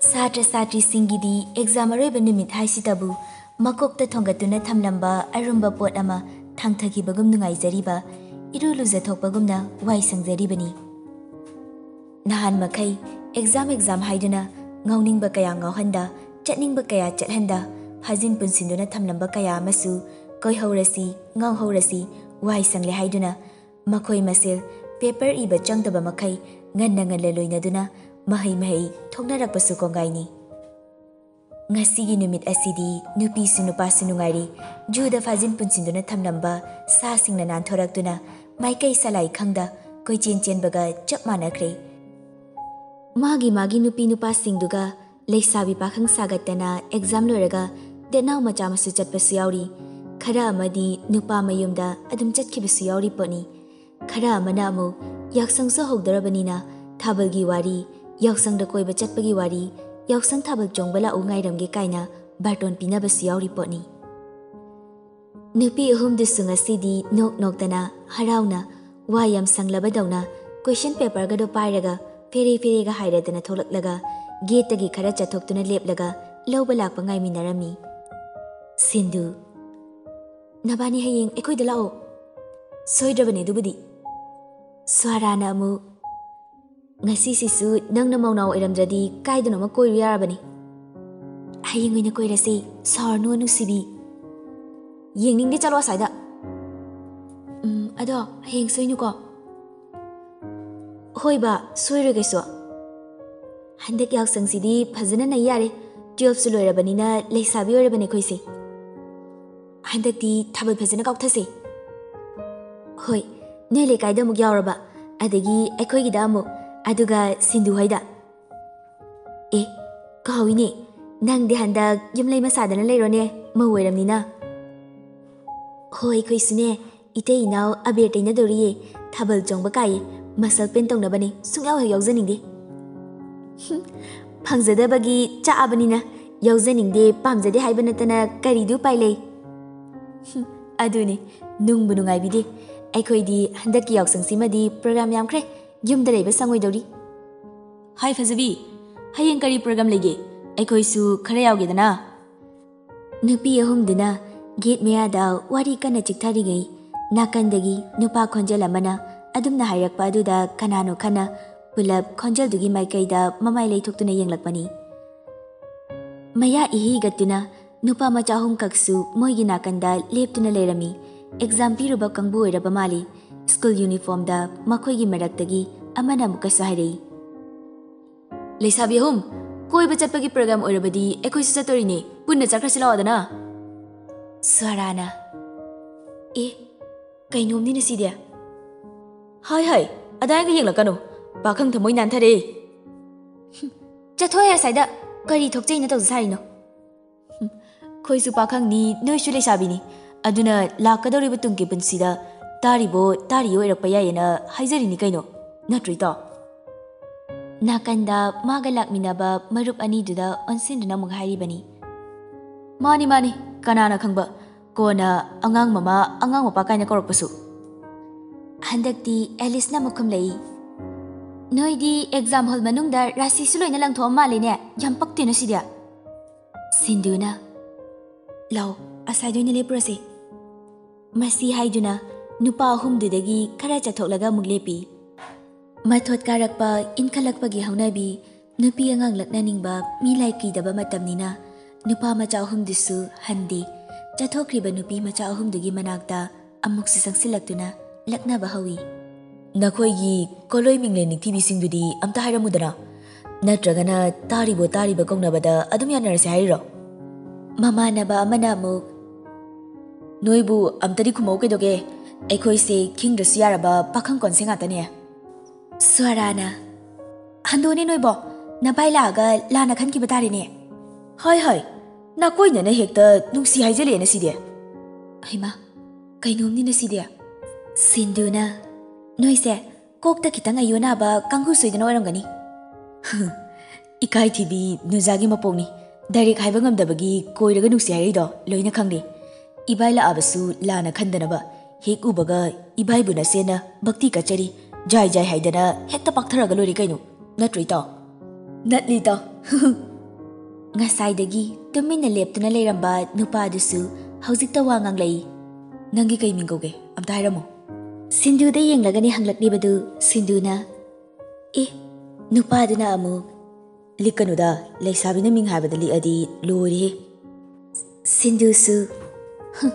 ꯁꯥꯇ꯭ꯔ ꯁꯥꯇ꯭ꯔꯤꯁꯤꯡꯒꯤꯗꯤ ꯑꯦꯛꯖꯥꯝ ꯑꯔꯣꯏꯕ ꯅꯨꯃꯤꯠ ꯍꯥꯏꯁꯤꯗꯕꯨ ꯃꯀꯣꯛꯇ ꯊꯣꯡꯒꯠꯇꯨꯅ ꯊꯝꯂꯝꯕ ꯑꯔꯨꯝꯕ ꯄꯣꯠ ꯑꯃ ꯊꯥꯡꯊꯈꯤꯕꯒꯨꯝ ꯅꯨꯡꯉꯥꯏꯖꯔꯤꯕ, ꯏꯔꯨ ꯂꯨꯖꯊꯣꯛꯄꯒꯨꯝꯅ ꯋꯥꯏ ꯁꯪꯖꯔꯤꯕꯅꯤ꯫ ꯅꯍꯥꯟ ꯃꯈꯩ ꯑꯦꯛꯖꯥꯝ ꯑꯦꯛꯖꯥꯝ ꯍꯥꯏꯗꯨꯅ ꯉꯥꯎꯅꯤꯡꯕ ꯀꯌꯥ ꯉꯥꯎꯍꯟꯗ, ꯆꯠꯅꯤꯡꯕ ꯀꯌꯥ ꯆꯠꯍꯟꯗ, ꯐꯥꯖꯤꯟ ꯄꯨꯟꯁꯤꯟꯗꯨꯅ ꯊꯝꯂꯝꯕ ꯀꯌꯥ ꯑꯃꯁꯨ ꯀꯣꯏꯍꯧꯔꯁꯤ, ꯉꯥꯎꯍꯧꯔꯁꯤ, ꯋꯥꯏ ꯁꯪꯂꯦ ꯍꯥꯏꯗꯨꯅ ꯃꯈꯣꯏ ꯃꯁꯦꯜ ꯄꯦꯄꯔ ꯏꯕ ꯆꯪꯗꯕ ꯃꯈꯩ ꯉꯟꯅ ꯉꯟꯅ ꯂꯣꯏꯅꯗꯨꯅ ꯃꯍꯩ ꯃꯍꯩ ꯊꯣꯛꯅꯔꯛꯄꯁꯨ ꯀꯣꯡꯒꯥꯏꯅꯤ꯫ ꯉꯁꯤꯒꯤ ꯅꯨꯃꯤꯠ ꯑꯁꯤꯗꯤ ꯅꯨꯄꯤꯁꯨ ꯅꯨꯄꯥꯁꯨ ꯅꯨꯡꯉꯥꯏꯔꯤ꯫ ꯖꯨꯗ ꯐꯥꯖꯤꯟ ꯄꯨꯟꯁꯤꯟꯗꯨꯅ ꯊꯝꯂꯝꯕ ꯁꯥꯁꯤꯡꯅ ꯅꯥꯟꯊꯣꯔꯛꯇꯨꯅ ꯃꯥꯏꯀꯩ ꯁꯂꯥꯏ ꯈꯪꯗ ꯀꯣꯏꯆꯦꯟ ꯆꯦꯟꯕꯒ ꯆꯞ ꯃꯥꯟꯅꯈ꯭ꯔꯦ꯫ ꯃꯥꯒꯤ ꯃꯥꯒꯤ ꯅꯨꯄꯤ ꯅꯨꯄꯥꯁꯤꯡꯗꯨꯒ ꯂꯩꯁꯥꯕꯤ ꯄꯥꯈꯪ ꯁꯥꯒꯠꯇꯅ ꯑꯦꯛꯖꯥꯝ ꯂꯣꯏꯔꯒ ꯗꯦꯠꯅꯥꯎ ꯃꯆꯥ ꯃꯁꯨ ꯆꯠꯄꯁꯨ ꯌꯥꯎꯔꯤ꯫ ꯈꯔ ꯑꯃꯗꯤ ꯅꯨꯄꯥ ꯃꯌꯨꯝꯗ ꯑꯗꯨꯝ ꯆꯠꯈꯤꯕꯁꯨ ꯌꯥꯎꯔꯤ ꯄꯣꯠꯅꯤ꯫ ꯈꯔ ꯑꯃꯅ ꯑꯃꯨꯛ ꯌꯥꯎꯁꯪꯁꯨ ꯍꯧꯗꯣꯔꯕꯅꯤꯅ ꯊꯥꯕꯜꯒꯤ ꯋꯥꯔꯤ, ꯌꯥꯎꯁꯪꯗ ꯀꯣꯏꯕ ꯆꯠꯄꯒꯤ ꯋꯥꯔꯤ, ꯌꯥꯎꯁꯪ ꯊꯥꯕꯜ ꯆꯣꯡꯕ ꯂꯥꯛꯎ ꯉꯥꯏꯔꯝꯒꯦ ꯀꯥꯏꯅ ꯕꯥꯔꯇꯣꯟ ꯄꯤꯅꯕꯁꯨ ꯌꯥꯎꯔꯤ ꯄꯣꯠꯅꯤ꯫ ꯅꯨꯄꯤ ꯑꯍꯨꯝꯗꯨꯁꯨ ꯉꯁꯤꯗꯤ ꯅꯣꯛ ꯅꯣꯛꯇꯅ ꯍꯔꯥꯎꯅ ꯋꯥ ꯌꯥꯝ ꯁꯪꯂꯕꯗꯧꯅ ꯀꯣꯏꯁꯟ ꯄꯦꯄꯔꯒꯗꯣ ꯄꯥꯏꯔꯒ ꯐꯦꯔꯦ ꯐꯦꯔꯦꯒ ꯍꯥꯏꯔꯗꯅ ꯊꯣꯛꯂꯛꯂꯒ ꯒꯦꯠꯇꯒꯤ ꯈꯔ ꯆꯠꯊꯣꯛꯇꯨꯅ ꯂꯦꯞꯂꯒ ꯂꯧꯕ ꯂꯥꯛꯄ ꯉꯥꯏꯃꯤꯟꯅꯔꯝꯃꯤ꯫ ꯁꯤꯟꯙꯨ, "ꯅꯕꯥꯅꯤ ꯍꯌꯦꯡ ꯑꯩꯈꯣꯏꯗ ꯂꯥꯛꯑꯣ꯫ ꯁꯣꯏꯗ꯭ꯔꯕꯅꯤ ꯑꯗꯨꯕꯨꯗꯤ꯫" ꯁ꯭ꯋꯥꯔꯥꯅ ꯑꯃꯨꯛ, "ꯉꯁꯤꯁꯤꯁꯨ ꯅꯪꯅ ꯃꯧꯅꯥꯎ ꯑꯣꯏꯔꯝꯗ꯭ꯔꯗꯤ ꯀꯥꯏꯗꯅꯣꯃ ꯀꯣꯏꯔꯨ ꯌꯥꯔꯕꯅꯤ꯫" ꯍꯌꯦꯡ ꯑꯣꯏꯅ ꯀꯣꯏꯔꯁꯤ꯫ ꯁꯥꯎꯔꯅꯨ ꯅꯨꯡꯁꯤꯕꯤ꯫ ꯌꯦꯡꯅꯤꯡꯗꯦ, ꯆꯠꯂꯣ ꯑꯁ꯭ꯋꯥꯏꯗ꯫ ꯎꯝ, ꯑꯗꯣ ꯍꯌꯦꯡ ꯁꯣꯏꯅꯨꯀꯣ꯫ ꯍꯣꯏ ꯕꯥ, ꯁꯣꯏꯔꯣꯏ ꯀꯩꯁꯨ꯫ ꯍꯟꯗꯛ ꯌꯥꯎꯁꯪꯁꯤꯗꯤ ꯐꯖꯅ ꯅꯩ ꯌꯥꯔꯦ꯫ ꯇꯨꯌꯦꯜꯐꯁꯨ ꯂꯣꯏꯔꯕꯅꯤꯅ ꯂꯩꯁꯥꯕꯤ ꯑꯣꯏꯔꯕꯅꯦ ꯑꯩꯈꯣꯏꯁꯦ꯫ ꯍꯟꯗꯛꯇꯤ ꯊꯥꯕꯜ ꯐꯖꯅ ꯀꯥꯎꯊꯁꯦ꯫ ꯍꯣꯏ, ꯅꯣꯏ ꯂꯩꯀꯥꯏꯗ ꯑꯃꯨꯛ ꯌꯥꯎꯔꯕ, ꯑꯗꯒꯤ ꯑꯩꯈꯣꯏꯒꯤꯗ ꯑꯃꯨꯛ, ꯑꯗꯨꯒ ꯁꯤꯟꯗꯨ ꯍꯣꯏꯗ꯫ ꯑꯦ, ꯀꯥꯎꯏꯅꯦ, ꯅꯪꯗꯤ ꯍꯟꯗꯛ ꯌꯨꯝ ꯂꯩꯃ ꯁꯥꯗꯅ ꯂꯩꯔꯣꯅꯦ, ꯃꯧ ꯑꯣꯏꯔꯝꯅꯤꯅ꯫ ꯍꯣꯏ, ꯑꯩꯈꯣꯏꯁꯨꯅꯦ, ꯏꯇꯩ ꯏꯅꯥꯎ ꯑꯕꯦꯔ ꯇꯩꯅꯗꯧꯔꯤꯌꯦ, ꯊꯥꯕꯜ ꯆꯣꯡꯕ ꯀꯥꯏꯌꯦ, ꯃꯁꯜ ꯄꯦꯟ ꯇꯧꯅꯕꯅꯦ, ꯁꯨꯡꯌꯥꯎ ꯍꯦꯛ ꯌꯥꯎꯖꯅꯤꯡꯗꯦ꯫ ꯍꯨꯝ, ꯐꯪꯖꯗꯕꯒꯤ ꯆꯥꯛꯑꯕꯅꯤꯅ, ꯌꯥꯎꯖꯅꯤꯡꯗꯦ, ꯄꯥꯝꯖꯗꯦ ꯍꯥꯏꯕ ꯅꯠꯇꯅ ꯀꯔꯤꯗꯤ ꯎꯄꯥꯏ ꯂꯩ? ꯍꯨꯝ, ꯑꯗꯨꯅꯤ, ꯅꯨꯡꯕꯨ ꯅꯨꯡꯉꯥꯏꯕꯤꯗꯦ꯫ ꯑꯩꯈꯣꯏꯗꯤ ꯍꯟꯗꯛꯀꯤ ꯌꯥꯎꯁꯪꯁꯤꯃꯗꯤ ꯄ꯭ꯔꯣꯒ꯭ꯔꯥꯝ ꯌꯥꯝꯈ꯭ꯔꯦ, ꯌꯨꯝꯗ ꯂꯩꯕ ꯁꯪꯉꯣꯏꯗꯧꯔꯤ꯫ ꯍꯥꯏ ꯐꯖꯕꯤ, ꯍꯌꯦꯡ ꯀꯔꯤ ꯄ꯭ꯔꯣꯒ꯭ꯔꯥꯝ ꯂꯩꯒꯦ? ꯑꯩꯈꯣꯏꯁꯨ ꯈꯔ ꯌꯥꯎꯒꯦꯗꯅ꯫ ꯅꯨꯄꯤ ꯑꯍꯨꯝꯗꯨꯅ ꯒꯦꯠ ꯃꯌꯥꯗ ꯋꯥꯔꯤ ꯀꯟꯅ ꯆꯤꯛꯊꯔꯤꯉꯩ, ꯅꯥꯀꯟꯗꯒꯤ ꯅꯨꯄꯥ ꯈꯣꯟꯖꯦꯜ ꯑꯃꯅ ꯑꯗꯨꯝꯅ ꯍꯥꯏꯔꯛꯄ ꯑꯗꯨꯗ ꯀꯅꯥꯅꯣ ꯈꯟꯅ ꯄꯨꯂꯞ ꯈꯣꯟꯖꯦꯜꯗꯨꯒꯤ ꯃꯥꯏꯀꯩꯗ ꯃꯃꯥꯏ ꯂꯩꯊꯣꯛꯇꯨꯅ ꯌꯦꯡꯂꯛꯄꯅꯤ꯫ ꯃꯌꯥ ꯏꯍꯤꯒꯠꯇꯨꯅ ꯅꯨꯄꯥ ꯃꯆꯥ ꯑꯍꯨꯝꯈꯛꯁꯨ ꯃꯣꯏꯒꯤ ꯅꯥꯀꯟꯗ ꯂꯦꯞꯇꯨꯅ ꯂꯩꯔꯝꯃꯤ꯫ ꯑꯦꯛꯖꯥꯝ ꯄꯤꯔꯨꯕ ꯀꯥꯡꯕꯨ ꯑꯣꯏꯔꯕ ꯃꯥꯜꯂꯤ꯫ ꯁ꯭ꯀꯨꯜ ꯌꯨꯅꯤꯐꯣꯔꯝꯗ ꯃꯈꯣꯏꯒꯤ ꯃꯔꯛꯇꯒꯤ ꯑꯃꯅ ꯑꯃꯨꯛꯀꯁꯨ ꯍꯥꯏꯔꯛꯏ, "ꯂꯩꯁꯥꯕꯤ ꯑꯍꯨꯝ, ꯀꯣꯏꯕ ꯆꯠꯄꯒꯤ ꯄ꯭ꯔꯣꯒ꯭ꯔꯥꯝ ꯑꯣꯏꯔꯕꯗꯤ ꯑꯩꯈꯣꯏꯁꯨ ꯆꯠꯇꯣꯔꯤꯅꯦ, ꯄꯨꯟꯅ ꯆꯠꯈ꯭ꯔꯁꯤ ꯂꯥꯛꯑꯣꯗꯅ?" ꯁ꯭ꯋꯥꯔꯥꯅ, "ꯑꯦ, ꯀꯩꯅꯣꯝꯅꯤꯅ ꯁꯤꯗꯤ꯫ ꯍꯥꯏ ꯍꯥꯏ, ꯑꯗꯥꯏꯒ ꯌꯦꯡꯂꯛꯀꯅꯨ, ꯄꯥꯈꯪ ꯊꯃꯣꯏ ꯅꯥꯟꯊꯔꯦ꯫ ꯍꯨꯝ, ꯆꯠꯊꯣꯛꯑꯦ ꯑꯁ꯭ꯋꯥꯏꯗ, ꯀꯔꯤ ꯊꯣꯛꯆꯩꯅ ꯇꯧꯖ ꯁꯥꯔꯤꯅꯣ?" ꯍꯨꯝ, ꯑꯩꯈꯣꯏꯁꯨ ꯄꯥꯈꯪꯅꯤ, ꯅꯣꯏꯁꯨ ꯂꯩꯁꯥꯕꯤꯅꯤ, ꯑꯗꯨꯅ ꯂꯥꯛꯀꯗꯧꯔꯤꯕ ꯇꯨꯡꯒꯤ ꯄꯨꯟꯁꯤꯗ ꯇꯥꯔꯤꯕꯣ ꯇꯥꯔꯤꯌꯣ ꯑꯣꯏꯔꯛꯄ ꯌꯥꯏꯌꯦꯅ ꯍꯥꯏꯖꯔꯤꯅꯤ ꯀꯩꯅꯣ, ꯅꯠꯇ꯭ꯔꯣ ꯏꯇꯥꯎ? ꯅꯥꯀꯟꯗ ꯃꯥꯒ ꯂꯥꯛꯃꯤꯟꯅꯕ ꯃꯔꯨꯞ ꯑꯅꯤꯗꯨꯗ ꯑꯣꯟꯁꯤꯟꯗꯨꯅ ꯑꯃꯨꯛ ꯍꯥꯏꯔꯤꯕꯅꯤ꯫ ꯃꯥꯅꯤ, ꯃꯥꯅꯤ, ꯀꯅꯥꯅ ꯈꯪꯕ, ꯀꯣꯟꯅ ꯑꯉꯥꯡ ꯃꯃꯥ, ꯑꯉꯥꯡ ꯃꯄꯥ ꯀꯥꯏꯅ ꯀꯧꯔꯛꯄꯁꯨ꯫ ꯍꯟꯗꯛꯇꯤ ꯑꯦꯂꯤꯁꯅ ꯑꯃꯨꯛ ꯈꯨꯝꯂꯛꯏ, "ꯅꯣꯏꯗꯤ ꯑꯦꯛꯖꯥꯝ ꯍꯣꯜ ꯃꯅꯨꯡꯗ ꯔꯥꯁꯤꯁꯨ ꯂꯣꯏꯅ ꯂꯪꯊꯣꯛꯑ ꯃꯥꯜꯂꯦꯅꯦ, ꯌꯥꯝ ꯄꯛꯇꯦꯅ ꯁꯤꯗꯤ?" ꯁꯤꯟꯗꯨꯅ, "ꯂꯥꯎ, ꯑꯁ꯭ꯋꯥꯏꯗ ꯑꯣꯏꯅ ꯂꯦꯞꯄꯨꯔꯁꯦ꯫" ꯃꯁꯤ ꯍꯥꯏꯗꯨꯅ ꯅꯨꯄꯥ ꯑꯍꯨꯝꯗꯨꯗꯒꯤ ꯈꯔ ꯆꯠꯊꯣꯛꯂꯒ ꯑꯃꯨꯛ ꯂꯦꯞꯄꯤ꯫ ꯃꯊꯣꯠ ꯀꯥꯔꯛꯄ, ꯏꯟꯈꯠꯂꯛꯄꯒꯤ ꯍꯧꯅꯕꯤ, ꯅꯨꯄꯤ ꯑꯉꯥꯡ ꯂꯛꯅꯅꯤꯡꯕ ꯃꯤ ꯂꯥꯏ ꯀꯤꯗꯕ ꯃꯇꯝꯅꯤꯅ ꯅꯨꯄꯥ ꯃꯆꯥ ꯑꯍꯨꯝꯗꯨꯁꯨ ꯍꯟꯗꯦ꯫ ꯆꯠꯊꯣꯛꯈ꯭ꯔꯤꯕ ꯅꯨꯄꯤ ꯃꯆꯥ ꯑꯍꯨꯝꯗꯨꯒꯤ ꯃꯅꯥꯛꯇ ꯑꯃꯨꯛꯁꯨ ꯆꯪꯁꯤꯜꯂꯛꯇꯨꯅ ꯂꯛꯅꯕ ꯍꯧꯏ꯫ "ꯅꯈꯣꯏꯒꯤ ꯀꯣꯂꯣꯏ ꯃꯤꯡꯂꯦꯟ ꯅꯤꯡꯊꯤꯕꯤꯁꯤꯡꯗꯨꯗꯤ ꯑꯝꯇ ꯍꯥꯏꯔꯝꯃꯨꯗꯅ꯫ ꯅꯠꯇ꯭ꯔꯒꯅ ꯇꯥꯔꯤꯕꯣ ꯇꯥꯔꯤꯕ ꯀꯧꯅꯕꯗ ꯑꯗꯨꯝ ꯌꯥꯅꯔꯁꯦ ꯍꯥꯏꯔꯤꯔꯣ?" ꯃꯃꯥꯟꯅꯕ ꯑꯃꯅ ꯑꯃꯨꯛ, "ꯅꯣꯏꯕꯨ ꯑꯝꯇꯗꯤ ꯈꯨꯝꯃꯧ ꯀꯩꯗꯧꯒꯦ? ꯑꯩꯈꯣꯏꯁꯦ ꯈꯤꯡꯗ꯭ꯔꯁꯨ ꯌꯥꯔꯕ ꯄꯥꯈꯪ ꯀꯣꯟꯁꯦ ꯉꯥꯛꯇꯅꯦ꯫" ꯁ꯭ꯋꯔꯥꯅ, "ꯍꯟꯗꯣꯅꯦ ꯅꯣꯏꯕꯣ, ꯅꯚꯥꯏ ꯂꯥꯛꯑꯒ ꯂꯥꯟꯅ ꯈꯟꯈꯤꯕ ꯇꯥꯔꯦꯅꯦ꯫" "ꯍꯣꯏ ꯍꯣꯏ, ꯅꯥꯀꯣꯏꯅꯅ ꯍꯦꯛꯇ ꯅꯨꯡꯁꯤ ꯍꯥꯏꯖꯜꯂꯛꯑꯦꯅ ꯁꯤꯗꯤ꯫" ꯍꯩꯃꯥ, ꯀꯩꯅꯣꯝꯅꯤꯅ ꯁꯤꯗꯤ꯫ ꯁꯤꯟꯗꯨꯅ, "ꯅꯣꯏꯁꯦ ꯀꯣꯛꯇ ꯈꯤꯇꯪ ꯑꯌꯣꯟꯅꯕ ꯀꯥꯡꯒꯨ ꯁꯣꯏꯗꯅ ꯑꯣꯏꯔꯝꯒꯅꯤ꯫" "ꯏꯀꯥꯏꯊꯤꯕꯤ ꯅꯨꯖꯥꯒꯤ ꯃꯄꯣꯛꯅꯤ꯫ ꯗꯥꯏꯔꯦꯛ ꯍꯥꯏꯕ ꯉꯝꯗꯕꯒꯤ ꯀꯣꯏꯔꯒ ꯅꯨꯡꯁꯤ ꯍꯥꯏꯔꯛꯏꯗꯣ ꯂꯣꯏꯅ ꯈꯪꯂꯦ꯫ ꯏꯕꯥꯏ ꯂꯥꯛꯑꯕꯁꯨ ꯂꯥꯟꯅ ꯈꯟꯗꯅꯕ ꯍꯦꯛ ꯎꯕꯒ ꯏꯕꯥꯏꯕꯨ ꯅꯁꯦꯅ ꯚꯛꯇꯤ ꯀꯠꯆꯔꯤ, ꯖꯥꯏ ꯖꯥꯏ ꯍꯥꯏꯗꯅ ꯍꯦꯛꯇ ꯄꯥꯛꯊꯔꯒ ꯂꯣꯏꯔꯦ ꯀꯩꯅꯣ꯫ ꯅꯠꯇ꯭ꯔꯣ ꯏꯇꯥꯎ?" "ꯅꯠꯂꯤ ꯏꯇꯥꯎ꯫" ꯉꯁꯥꯏꯗꯒꯤ ꯇꯨꯃꯤꯟꯅ ꯂꯦꯞꯇꯨꯅ ꯂꯩꯔꯝꯕ ꯅꯨꯄꯥꯗꯨꯁꯨ ꯍꯧꯖꯤꯛꯇ ꯋꯥ ꯉꯥꯡꯂꯛꯏ꯫ "ꯅꯪꯒꯤ ꯀꯩ ꯃꯤꯡ ꯀꯧꯒꯦ? ꯑꯝꯇ ꯍꯥꯏꯔꯝꯃꯣ꯫" ꯁꯤꯟꯗꯨꯗ ꯌꯦꯡꯂꯒꯅꯤ ꯍꯪꯂꯛꯂꯤꯕꯗꯨ ꯁꯤꯟꯗꯨꯅ꯫ ꯑꯦ, ꯅꯨꯄꯥꯗꯨꯅ ꯑꯃꯨꯛ, "ꯂꯤꯛꯀꯅꯨꯗ, ꯂꯩꯁꯥꯕꯤꯅ ꯃꯤꯡ ꯍꯥꯏꯕꯗ ꯂꯤꯛꯑꯗꯤ ꯂꯣꯏꯔꯦꯍꯦ꯫" ꯁꯤꯟꯗꯨꯁꯨ, "ꯍꯨꯝ,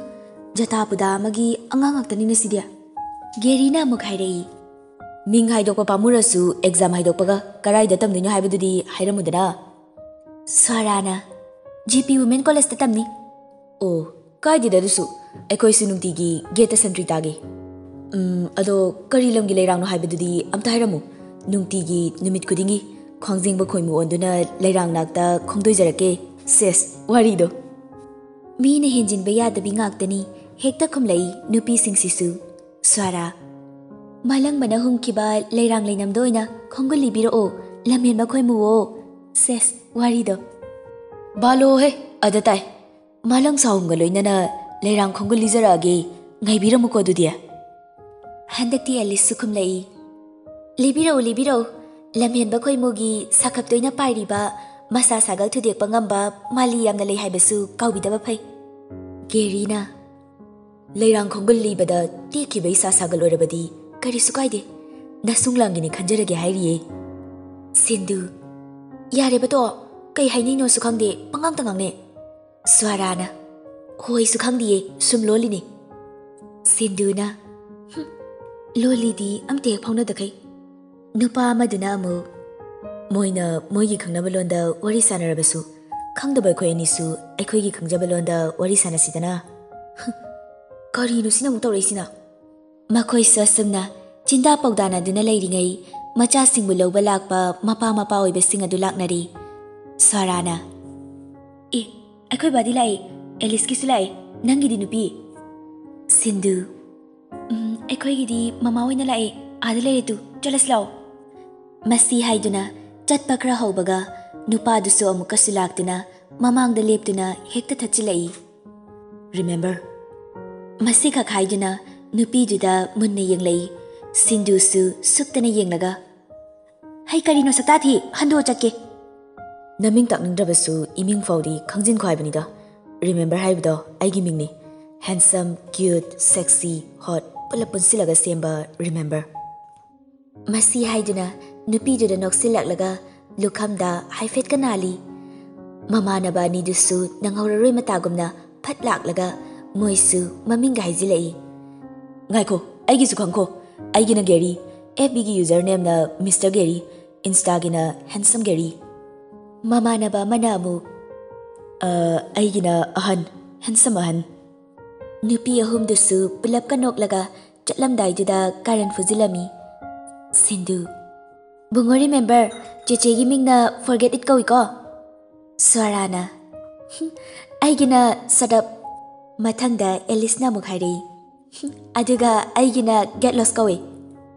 ꯖꯇꯥ ꯄꯨꯗꯥ ꯑꯃꯒꯤ ꯑꯉꯥꯡ ꯉꯥꯛꯇꯅꯤꯅ ꯁꯤꯗꯤ꯫" ꯒꯦꯔꯤꯅ ꯑꯃꯨꯛ ꯍꯥꯏꯔꯛꯏ꯫ "ꯃꯤꯡ ꯍꯥꯏꯗꯣꯛꯄ ꯄꯥꯝꯃꯨꯔꯁꯨ ꯑꯦꯛꯖꯥꯝ ꯍꯥꯏꯗꯣꯛꯄꯒ ꯀꯔꯥꯏꯗ ꯇꯝꯗꯣꯏꯅꯣ ꯍꯥꯏꯕꯗꯨꯗꯤ ꯍꯥꯏꯔꯝꯃꯨꯗꯅ꯫" ꯁ꯭ꯋꯔꯥꯅ, "ꯖꯤ ꯄꯤ ꯋꯨꯃꯦꯟ ꯀꯣꯂꯦꯖꯇ ꯇꯝꯅꯤ꯫" "ꯑꯣ, ꯀꯥꯏꯗꯦꯗ ꯑꯗꯨꯁꯨ, ꯑꯩꯈꯣꯏꯁꯨ ꯅꯨꯡꯇꯤꯒꯤ ꯒꯦꯠꯇ ꯁꯟꯇ꯭ꯔꯤ ꯇꯥꯒꯦ꯫ ꯎꯝ, ꯑꯗꯣ ꯀꯔꯤ ꯂꯝꯒꯤ ꯂꯩꯔꯥꯡꯅꯣ ꯍꯥꯏꯕꯗꯨꯗꯤ ꯑꯝꯇ ꯍꯥꯏꯔꯝꯃꯨ꯫ ꯅꯨꯡꯇꯤꯒꯤ ꯅꯨꯃꯤꯠ ꯈꯨꯗꯤꯡꯒꯤ ꯈ꯭ꯋꯥꯡꯖꯦꯡꯕ ꯈꯣꯏꯃꯨ ꯑꯣꯟꯗꯨꯅ ꯂꯩꯔꯥꯡ ꯅꯥꯛꯇ ꯈꯣꯡꯗꯣꯏꯖꯔꯛꯀꯦ꯫ ꯁꯦꯁ, ꯋꯥꯔꯤꯗꯣ꯫" ꯃꯤꯅ ꯍꯦꯟꯖꯤꯟꯕ ꯌꯥꯗꯕꯤ ꯉꯥꯛꯇꯅꯤ ꯍꯦꯛꯇ ꯈꯨꯝꯂꯛꯏ ꯅꯨꯄꯤꯁꯤꯡꯁꯤꯁꯨ꯫ ꯁ꯭ꯋꯔꯥ, "ꯃꯥꯂꯪꯕꯅ ꯍꯨꯝꯈꯤꯕ ꯂꯩꯔꯥꯡ ꯂꯩꯅꯝꯗ ꯑꯣꯏꯅ ꯈꯣꯡꯒꯨꯜ ꯂꯤꯕꯤꯔꯛꯑꯣ, ꯂꯝꯍꯦꯟꯕ ꯈꯣꯏꯃꯨꯑꯣ꯫" ꯁꯦꯁ, ꯋꯥꯔꯤꯗꯣ꯫ "ꯕꯥꯂꯣꯍꯦ, ꯑꯗ ꯇꯥꯏ꯫ ꯃꯥꯂꯪ ꯁꯥꯍꯨꯝꯒ ꯂꯣꯏꯅꯅ ꯂꯩꯔꯥꯡ ꯈꯣꯡꯒꯨꯜ ꯂꯤꯖꯔꯛꯑꯒꯦ, ꯉꯥꯏꯕꯤꯔꯝꯃꯨꯀꯣ ꯑꯗꯨꯗꯤ꯫" ꯍꯟꯗꯛꯇꯤ ꯑꯦꯂꯤꯁꯁꯨ ꯈꯨꯝꯂꯛꯏ꯫ "ꯂꯤꯕꯤꯔꯛꯎ, ꯂꯤꯕꯤꯔꯛꯎ꯫ ꯂꯝꯍꯦꯟꯕ ꯈꯣꯏꯃꯨꯒꯤ ꯁꯥꯈꯞ ꯇꯣꯏꯅ ꯄꯥꯏꯔꯤꯕ, ꯃꯁꯥ ꯁꯥꯒꯜ ꯊꯨꯗꯦꯛꯄ ꯉꯝꯕ ꯃꯥꯂꯤ ꯌꯥꯝꯅ ꯂꯩ ꯍꯥꯏꯕꯁꯨ ꯀꯥꯎꯕꯤꯗꯕ ꯐꯩ꯫" ꯒꯦꯔꯤꯅ, "ꯂꯩꯔꯥꯡ ꯈꯣꯡꯒꯨꯜ ꯂꯤꯕꯗ ꯇꯦꯛꯈꯤꯕ ꯏꯁꯥ ꯁꯥꯒꯜ ꯑꯣꯏꯔꯕꯗꯤ ꯀꯔꯤꯁꯨ ꯀꯥꯏꯗꯦ꯫ ꯅꯁꯨꯡ ꯂꯥꯡꯒꯤꯅꯤ ꯈꯟꯖꯔꯒꯦ ꯍꯥꯏꯔꯤꯌꯦ꯫" ꯁꯤꯟꯗꯨ, "ꯌꯥꯔꯦꯕ ꯇꯣ, ꯀꯩ ꯍꯥꯏꯅꯩꯅꯣꯁꯨ ꯈꯪꯗꯦ, ꯄꯉꯥꯡꯇ ꯉꯥꯡꯅꯩ꯫ ꯁ꯭ꯋꯥꯔꯥꯅ, "ꯍꯣꯏꯁꯨ ꯈꯪꯗꯤꯌꯦ, ꯁꯨꯝ ꯂꯣꯜꯂꯤꯅꯦ꯫" ꯁꯤꯟꯗꯨꯅ, "ꯍꯨꯝ, ꯂꯣꯜꯂꯤꯗꯤ ꯑꯝꯇ ꯍꯦꯛ ꯐꯥꯎꯅꯗꯈꯩ꯫" ꯅꯨꯄꯥ ꯑꯃꯗꯨꯅ ꯑꯃꯨꯛ, "ꯃꯣꯏꯅ ꯃꯣꯏꯒꯤ ꯈꯪꯅꯕ ꯂꯣꯟꯗ ꯋꯥꯔꯤ ꯁꯥꯟꯅꯔꯕꯁꯨ, ꯈꯪꯗꯕ ꯑꯩꯈꯣꯏ ꯑꯅꯤꯁꯨ ꯑꯩꯈꯣꯏꯒꯤ ꯈꯪꯖꯕ ꯂꯣꯟꯗ ꯋꯥꯔꯤ ꯁꯥꯟꯅꯁꯤꯗꯅ꯫" ꯍꯨꯝ, ꯀꯔꯤꯅꯣ ꯁꯤꯅ ꯑꯃꯨꯛ ꯇꯧꯔꯛꯏꯁꯤꯅ? ꯃꯈꯣꯏꯁꯨ ꯑꯁꯨꯝꯅ ꯆꯤꯟꯗꯥ ꯄꯥꯎꯗꯥꯅꯗꯨꯅ ꯂꯩꯔꯤꯉꯩ, ꯃꯆꯥꯁꯤꯡꯕꯨ ꯂꯧꯕ ꯂꯥꯛꯄ ꯃꯄꯥ ꯃꯄꯥ ꯑꯣꯏꯕꯁꯤꯡ ꯑꯗꯨ ꯂꯥꯛꯅꯔꯤ꯫ ꯁ꯭ꯋꯥꯔꯥꯅ, "ꯑꯦ, ꯑꯩꯈꯣꯏ ꯕꯥꯗꯤ ꯂꯥꯛꯑꯦ, ꯑꯦꯂꯤꯁꯀꯤꯁꯨ ꯂꯥꯛꯑꯦ, ꯅꯪꯒꯤꯗꯤ ꯅꯨꯄꯤ?" ꯁꯤꯟꯗꯨ, "ꯎꯝ, ꯑꯩꯈꯣꯏꯒꯤꯗꯤ ꯃꯃꯥ ꯑꯣꯏꯅ ꯂꯥꯛꯑꯦ, ꯑꯥꯗ ꯂꯩꯔꯦ ꯇꯨ, ꯆꯠꯂꯁꯤ ꯂꯥꯛꯑꯣ꯫" ꯃꯁꯤ ꯍꯥꯏꯗꯨꯅ ꯆꯠꯄ ꯈꯔ ꯍꯧꯕꯒ ꯅꯨꯄꯥꯗꯨꯁꯨ ꯑꯃꯨꯛꯀꯁꯨ ꯂꯥꯛꯇꯨꯅ ꯃꯃꯥꯡꯗ ꯂꯦꯞꯇꯨꯅ ꯍꯦꯛꯇ ꯊꯠꯆꯤꯜꯂꯛꯏ꯫ "Remember?" ꯃꯁꯤꯈꯛ ꯍꯥꯏꯗꯨꯅ ꯅꯨꯄꯤꯗꯨꯗ ꯃꯨꯟꯅ ꯌꯦꯡꯂꯛꯏ꯫ ꯁꯤꯟꯗꯨꯁꯨ ꯁꯨꯛꯇꯅ ꯌꯦꯡꯂꯒ, "ꯍꯩ, ꯀꯔꯤꯅꯣ ꯁꯛꯇꯥ ꯊꯤ, ꯍꯟꯗꯣꯛꯑ ꯆꯠꯀꯦ꯫" "ꯅꯃꯤꯡ ꯇꯥꯛꯅꯤꯡꯗ꯭ꯔꯕꯁꯨ ꯏꯃꯤꯡ ꯐꯥꯎꯗꯤ ꯈꯪꯖꯤꯟꯈꯣ ꯍꯥꯏꯕꯅꯤꯗ꯫ ꯔꯤꯃꯦꯝꯕꯔ ꯍꯥꯏꯕꯗꯣ ꯑꯩꯒꯤ ꯃꯤꯡꯅꯤ꯫ Handsome, cute, sexy, hot, ꯄꯨꯂꯞ ꯄꯨꯟꯁꯤꯜꯂꯒ ꯁꯦꯝꯕ ꯔꯤꯃꯦꯝꯕꯔ꯫" ꯃꯁꯤ ꯍꯥꯏꯗꯨꯅ ꯅꯨꯄꯤꯗꯨꯗ ꯅꯣꯛꯁꯤꯜꯂꯛꯂꯒ ꯂꯨꯈꯝꯗ ꯍꯥꯏꯐꯦꯠꯀ ꯅꯥꯜꯂꯤ꯫ ꯃꯃꯥꯟꯅꯕ ꯑꯅꯤꯗꯨꯁꯨ ꯅꯪꯍꯧꯔꯔꯣꯏ ꯃꯇꯥꯒꯨꯝꯅ ꯐꯠ ꯂꯥꯛꯂꯒ ꯃꯣꯏꯁꯨ ꯃꯃꯤꯡꯒ ꯍꯥꯏꯖꯤꯜꯂꯛꯏ꯫ "ꯉꯥꯏꯈꯣ, ꯑꯩꯒꯤꯁꯨ ꯈꯪꯈꯣ꯫ ꯑꯩꯒꯤꯅ ꯒꯦꯔꯤ, ꯑꯦꯐ ꯕꯤꯒꯤ ꯌꯨꯖꯔ ꯅꯦꯝꯅ ꯃꯤꯁꯇꯔ ꯒꯦꯔꯤ, ꯏꯟꯁꯇꯥꯒꯤꯅ ꯍꯦꯟꯁꯝ ꯒꯦꯔꯤ꯫" ꯃꯃꯥꯟꯅꯕ ꯑꯃꯅ ꯑꯃꯨꯛ, "ꯑ, ꯑꯩꯒꯤꯅ ꯑꯍꯟ, ꯍꯦꯟꯁꯝ ꯑꯍꯟ꯫" ꯅꯨꯄꯤ ꯑꯍꯨꯝꯗꯨꯁꯨ ꯄꯨꯂꯞꯀ ꯅꯣꯛꯂꯒ ꯆꯠꯂꯝꯗꯥꯏꯗꯨꯗ ꯀꯥꯔꯟ ꯐꯨꯖꯤꯜꯂꯝꯃꯤ꯫ ꯁꯤꯟꯗꯨ, "ꯕꯨꯡꯉꯣ ꯔꯤꯃꯦꯝꯕꯔ, ꯆꯦꯆꯦꯒꯤ ꯃꯤꯡꯅ ꯐꯣꯔꯒꯦꯠ ꯏꯠ ꯀꯧꯏꯀꯣ?" ꯁ꯭ꯋꯥꯔꯥꯅ, "ꯍꯨꯝ, ꯑꯩꯒꯤꯅ ꯁꯗꯞ꯫" ꯃꯊꯪꯗ ꯑꯦꯂꯤꯁꯅ ꯑꯃꯨꯛ ꯍꯥꯏꯔꯛꯏ, "ꯍꯨꯝ, ꯑꯗꯨꯒ ꯑꯩꯒꯤꯅ ꯒꯦꯠ ꯂꯣꯁ ꯀꯧꯏ꯫"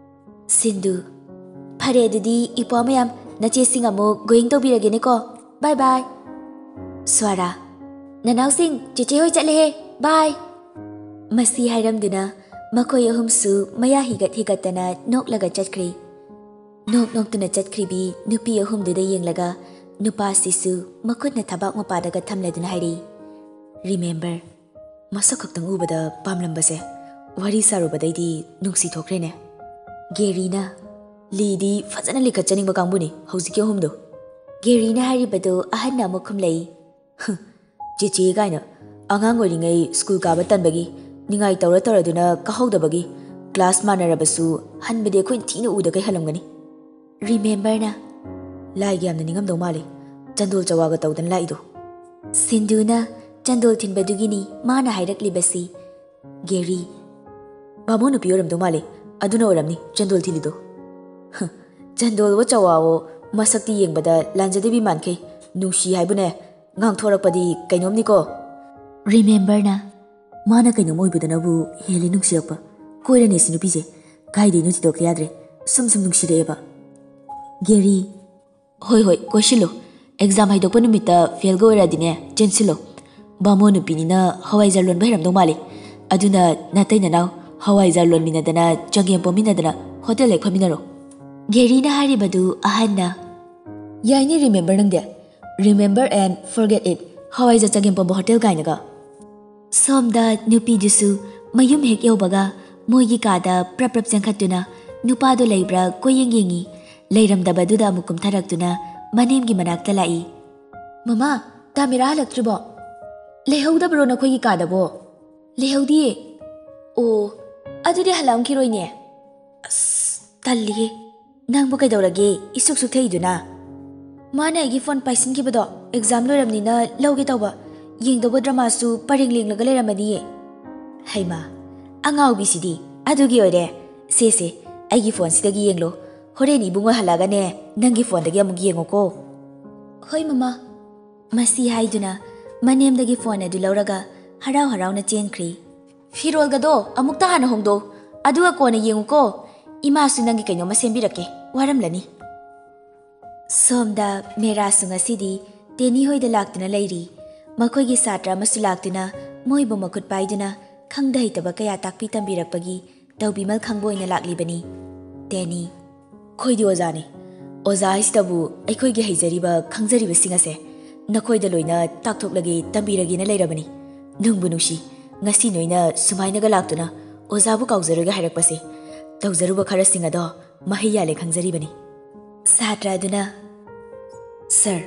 ꯁꯤꯟꯗꯨ, "ꯐꯔꯦ, ꯑꯗꯨꯗꯤ ꯏꯄ꯭ꯋꯥ ꯃꯌꯥꯝ, ꯅꯆꯦꯁꯤꯡ ꯑꯃꯨꯛ ꯒꯣꯌꯤꯡ ꯇꯧꯕꯤꯔꯒꯦꯅꯦꯀꯣ꯫ ꯕꯥꯏ ꯕꯥꯏ꯫" ꯁ꯭ꯋꯥꯔꯥ, "ꯅꯅꯥꯎꯁꯤꯡ, ꯆꯦꯆꯦ ꯍꯣꯏ ꯆꯠꯂꯦꯍꯦ꯫ ꯕꯥꯏ꯫" ꯃꯁꯤ ꯍꯥꯏꯔꯝꯗꯨꯅ ꯃꯈꯣꯏ ꯑꯍꯨꯝꯁꯨ ꯃꯌꯥ ꯍꯤꯒꯠ ꯍꯤꯒꯠꯇꯅ ꯅꯣꯛꯂꯒ ꯆꯠꯈ꯭ꯔꯦ꯫ ꯅꯣꯛ ꯅꯣꯛꯇꯨꯅ ꯆꯠꯈ꯭ꯔꯤꯕꯤ ꯅꯨꯄꯤ ꯑꯍꯨꯝꯗꯨꯗ ꯌꯦꯡꯂꯒ ꯅꯨꯄꯥꯁꯤꯁꯨ ꯃꯈꯨꯠꯅ ꯊꯕꯥꯛ ꯃꯄꯥꯗꯒ ꯊꯝꯂꯗꯨꯅ ꯍꯥꯏꯔꯛꯏ, "ꯔꯤꯃꯦꯝꯕꯔ, ꯃꯁꯛ ꯈꯛꯇꯪ ꯎꯕꯗ ꯄꯥꯝꯂꯝꯕꯁꯦ ꯋꯥꯔꯤ ꯁꯥꯔꯨꯕꯗꯩꯗꯤ ꯅꯨꯡꯁꯤ ꯊꯣꯛꯈ꯭ꯔꯦꯅꯦ꯫" ꯒꯦꯔꯤꯅ, "ꯂꯤꯗꯤ ꯐꯖꯅ ꯂꯤꯈꯠꯆꯅꯤꯡꯕ ꯀꯥꯡꯕꯨꯅꯤ ꯍꯧꯖꯤꯛꯀꯤ ꯑꯍꯨꯝꯗꯣ꯫" ꯒꯦꯔꯤꯅ ꯍꯥꯏꯔꯤꯕꯗꯨ ꯑꯍꯟꯅ ꯑꯃꯨꯛ ꯈꯨꯝꯂꯛꯏ꯫ "ꯍꯨꯝ, ꯆꯦꯆꯦ ꯀꯥꯏꯅ꯫ ꯑꯉꯥꯡ ꯑꯣꯏꯔꯤꯉꯩ ꯁ꯭ꯀꯨꯜ ꯀꯥꯕ ꯇꯟꯕꯒꯤ, ꯅꯤꯡꯉꯥꯏ ꯇꯧꯔ ꯇꯧꯔꯗꯨꯅ ꯀꯥꯍꯧꯗꯕꯒꯤ, ꯀ꯭ꯂꯥꯁ ꯃꯥꯟꯅꯔꯕꯁꯨ ꯍꯟꯕꯗꯤ ꯑꯩꯈꯣꯏꯅ ꯊꯤꯅ ꯎꯗꯈꯩ ꯍꯜꯂꯝꯒꯅꯤ꯫ ꯔꯤꯃꯦꯝꯕꯔꯅ ꯂꯥꯏꯒ ꯌꯥꯝꯅ ꯅꯤꯡꯉꯝꯗꯧ ꯃꯥꯜꯂꯤ, ꯆꯟꯗꯣꯜ ꯆꯋꯥꯒ ꯇꯧꯗꯅ ꯂꯥꯛꯏꯗꯣ꯫" ꯁꯤꯟꯗꯨꯅ ꯆꯟꯗꯣꯜ ꯊꯤꯟꯕꯗꯨꯒꯤꯅꯤ ꯃꯥꯅ ꯍꯥꯏꯔꯛꯂꯤꯕꯁꯤ꯫ ꯒꯦꯔꯤ, "ꯕꯥꯃꯣꯟ ꯅꯨꯄꯤ ꯑꯣꯏꯔꯝꯗꯧ ꯃꯥꯜꯂꯤ, ꯑꯗꯨꯅ ꯑꯣꯏꯔꯝꯅꯤ ꯆꯟꯗꯣꯜ ꯊꯤꯜꯂꯤꯗꯣ꯫" "ꯍ, ꯆꯟꯗꯣꯜꯋꯣ ꯆꯋꯥꯋꯣ, ꯃꯁꯛꯇꯤ ꯌꯦꯡꯕꯗ ꯂꯥꯟꯖꯗꯕꯤ ꯃꯥꯟꯈꯩ, ꯅꯨꯡꯁꯤ ꯍꯥꯏꯕꯨꯅꯦ, ꯉꯥꯡꯊꯣꯔꯛꯄꯗꯤ ꯀꯩꯅꯣꯝꯅꯤꯀꯣ꯫" ꯔꯤꯃꯦꯝꯕꯔꯅ, "ꯃꯥꯅ ꯀꯩꯅꯣꯝ ꯑꯣꯏꯕꯗꯅꯕꯨ ꯍꯦꯜꯂꯤ ꯅꯨꯡꯁꯤꯔꯛꯄ꯫ ꯀꯣꯏꯔꯅꯤ ꯁꯤ ꯅꯨꯄꯤꯁꯦ, ꯀꯥꯏꯗꯩꯅꯣ ꯊꯤꯗꯣꯛꯇ ꯌꯥꯗ꯭ꯔꯦ, ꯁꯨꯝ ꯁꯨꯝ ꯅꯨꯡꯁꯤꯔꯛꯑꯦꯕ꯫" ꯒꯦꯔꯤ, "ꯍꯣꯏ ꯍꯣꯏ, ꯀꯣꯏꯁꯤꯜꯂꯨ꯫ ꯑꯦꯛꯖꯥꯝ ꯍꯥꯏꯗꯣꯛꯄ ꯅꯨꯃꯤꯠꯇ ꯐꯦꯜꯒ ꯑꯣꯏꯔꯗꯤꯅꯦ, ꯆꯦꯟꯁꯤꯜꯂꯣ꯫ ꯕꯥꯃꯣꯟ ꯅꯨꯄꯤꯅꯤꯅ ꯍꯋꯥꯏꯖꯥꯔ ꯂꯣꯟꯕ ꯍꯩꯔꯝꯗꯧ ꯃꯥꯜꯂꯤ꯫ ꯑꯗꯨꯅ ꯅꯥꯇꯩ ꯅꯅꯥꯎ ꯍꯋꯥꯏꯖꯥꯔ ꯂꯣꯟꯃꯤꯟꯅꯗꯅ ꯆꯒꯦꯝ ꯄꯣꯝꯃꯤꯟꯅꯗꯅ ꯍꯣꯇꯦꯜ ꯍꯦꯛ ꯐꯝꯃꯤꯟꯅꯔꯣ꯫" ꯒꯦꯔꯤꯅ ꯍꯥꯏꯔꯤꯕꯗꯨ ꯑꯍꯟꯅ, "ꯌꯥꯏꯅꯦ ꯔꯤꯃꯦꯝꯕꯔ ꯅꯪꯗꯤ꯫ Remember and forget it, ꯍꯋꯥꯏꯖꯥꯔ ꯆꯒꯦꯝ ꯄꯣꯝꯕ ꯍꯣꯇꯦꯜ ꯀꯥꯏꯅꯒ꯫" ꯁꯣꯝꯗ ꯅꯨꯄꯤꯗꯨꯁꯨ ꯃꯌꯨꯝ ꯍꯦꯛ ꯌꯧꯕꯒ ꯃꯣꯏꯒꯤ ꯀꯥꯗ ꯄ꯭ꯔꯞ ꯄ꯭ꯔꯞ ꯆꯦꯟꯈꯠꯇꯨꯅ ꯅꯨꯄꯥꯗꯣ ꯂꯩꯕ꯭ꯔꯥ ꯀꯣꯏꯌꯦꯡ ꯌꯦꯡꯉꯤ꯫ ꯂꯩꯔꯝꯗꯕꯗꯨꯗ ꯑꯃꯨꯛ ꯀꯨꯝꯊꯔꯛꯇꯨꯅ ꯃꯅꯦꯝꯒꯤ ꯃꯅꯥꯛꯇ ꯂꯥꯛꯏ꯫ "ꯃꯃꯥ, ꯇꯥꯃꯤꯔꯥ ꯍꯜꯂꯛꯇ꯭ꯔꯤꯕꯣ? ꯂꯩꯍꯧꯗꯕ꯭ꯔꯣ ꯅꯈꯣꯏꯒꯤ ꯀꯥꯗꯕꯣ?" "ꯂꯩꯍꯧꯗꯤꯌꯦ꯫" "ꯑꯣ, ꯑꯗꯨꯗꯤ ꯍꯜꯂꯛꯑꯝꯈꯤꯔꯣꯏꯅꯦ꯫" "ꯑꯁ, ꯇꯜꯂꯤꯍꯦ꯫ ꯅꯪꯕꯨ ꯀꯩꯗꯧꯔꯒꯦ ꯏꯁꯨꯛ ꯁꯨꯛꯊꯛꯏꯗꯨꯅ?" "ꯃꯥꯅ ꯑꯩꯒꯤ ꯐꯣꯟ ꯄꯥꯏꯁꯤꯟꯈꯤꯕꯗꯣ ꯑꯦꯛꯖꯥꯝ ꯂꯣꯏꯔꯝꯅꯤꯅ ꯂꯧꯒꯦ ꯇꯧꯕ, ꯌꯦꯡꯗꯧꯕ ꯗ꯭ꯔꯃꯥꯁꯨ ꯄꯔꯦꯡ ꯂꯦꯡꯂꯒ ꯂꯩꯔꯝꯃꯅꯤꯌꯦ꯫" "ꯍꯩꯃꯥ, ꯑꯉꯥꯎꯕꯤꯁꯤꯗꯤ꯫ ꯑꯗꯨꯒꯤ ꯑꯣꯏꯔꯦ꯫ ꯁꯦ ꯁꯦ, ꯑꯩꯒꯤ ꯐꯣꯟꯁꯤꯗꯒꯤ ꯌꯦꯡꯂꯣ꯫ ꯍꯣꯔꯦꯟ ꯏꯕꯨꯡꯉꯣ ꯍꯜꯂꯛꯑꯒꯅꯦ ꯅꯪꯒꯤ ꯐꯣꯟꯗꯒꯤ ꯑꯃꯨꯛ ꯌꯦꯡꯉꯨꯀꯣ꯫" "ꯍꯣꯏ ꯃꯃꯥ꯫" ꯃꯁꯤ ꯍꯥꯏꯗꯨꯅ ꯃꯅꯦꯝꯗꯒꯤ ꯐꯣꯟ ꯑꯗꯨ ꯂꯧꯔꯒ ꯍꯔꯥꯎ ꯍꯔꯥꯎꯅ ꯆꯦꯟꯈ꯭ꯔꯤ꯫ "ꯐꯤꯔꯣꯜꯒꯗꯣ ꯑꯃꯨꯛꯇ ꯍꯥꯟꯅ ꯍꯣꯡꯗꯣꯛꯎ, ꯑꯗꯨꯒ ꯀꯣꯟꯅ ꯌꯦꯡꯉꯨꯀꯣ꯫ ꯏꯃꯥꯁꯨ ꯅꯪꯒꯤ ꯀꯩꯅꯣꯝꯃ ꯁꯦꯝꯕꯤꯔꯛꯀꯦ, ꯋꯥꯔꯝꯂꯅꯤ꯫" ꯁꯣꯝꯗ ꯃꯦꯔꯥꯁꯨ ꯉꯁꯤꯗꯤ ꯇꯦꯅꯤ ꯍꯣꯏꯗ ꯂꯥꯛꯇꯨꯅ ꯂꯩꯔꯤ꯫ ꯃꯈꯣꯏꯒꯤ ꯁꯥꯇ꯭ꯔ ꯑꯃꯁꯨ ꯂꯥꯛꯇꯨꯅ ꯃꯣꯏꯕꯨ ꯃꯈꯨꯠ ꯄꯥꯏꯗꯨꯅ ꯈꯪꯗ ꯍꯩꯇꯕ ꯀꯌꯥ ꯇꯥꯛꯄꯤ ꯇꯝꯕꯤꯔꯛꯄꯒꯤ ꯇꯧꯕꯤꯃꯜ ꯈꯪꯕ ꯑꯣꯏꯅ ꯂꯥꯛꯂꯤꯕꯅꯤ꯫ ꯇꯦꯅꯤ, "ꯑꯩꯈꯣꯏꯗꯤ ꯑꯣꯖꯥꯅꯤ꯫ ꯑꯣꯖꯥ ꯍꯥꯏꯁꯤꯗꯕꯨ ꯑꯩꯈꯣꯏꯒꯤ ꯍꯩꯖꯔꯤꯕ ꯈꯪꯖꯔꯤꯕꯁꯤꯡ ꯑꯁꯦ ꯅꯈꯣꯏꯗ ꯂꯣꯏꯅ ꯇꯥꯛꯊꯣꯛꯂꯒꯦ, ꯇꯝꯕꯤꯔꯒꯦꯅ ꯂꯩꯔꯕꯅꯤ꯫ ꯅꯨꯡꯕꯨ ꯅꯨꯡꯁꯤ, ꯉꯁꯤ ꯅꯣꯏꯅ ꯁꯨꯃꯥꯏꯅꯒ ꯂꯥꯛꯇꯨꯅ ꯑꯣꯖꯥꯕꯨ ꯀꯥꯎꯖꯔꯣꯏꯒ ꯍꯥꯏꯔꯛꯄꯁꯦ꯫ ꯇꯧꯖꯔꯨꯕ ꯈꯔꯁꯤꯡ ꯑꯗꯣ ꯃꯍꯩ ꯌꯥꯜꯂꯦ ꯈꯪꯖꯔꯤꯕꯅꯤ꯫" ꯁꯥꯇ꯭ꯔ ꯑꯗꯨꯅ, ꯁꯔ,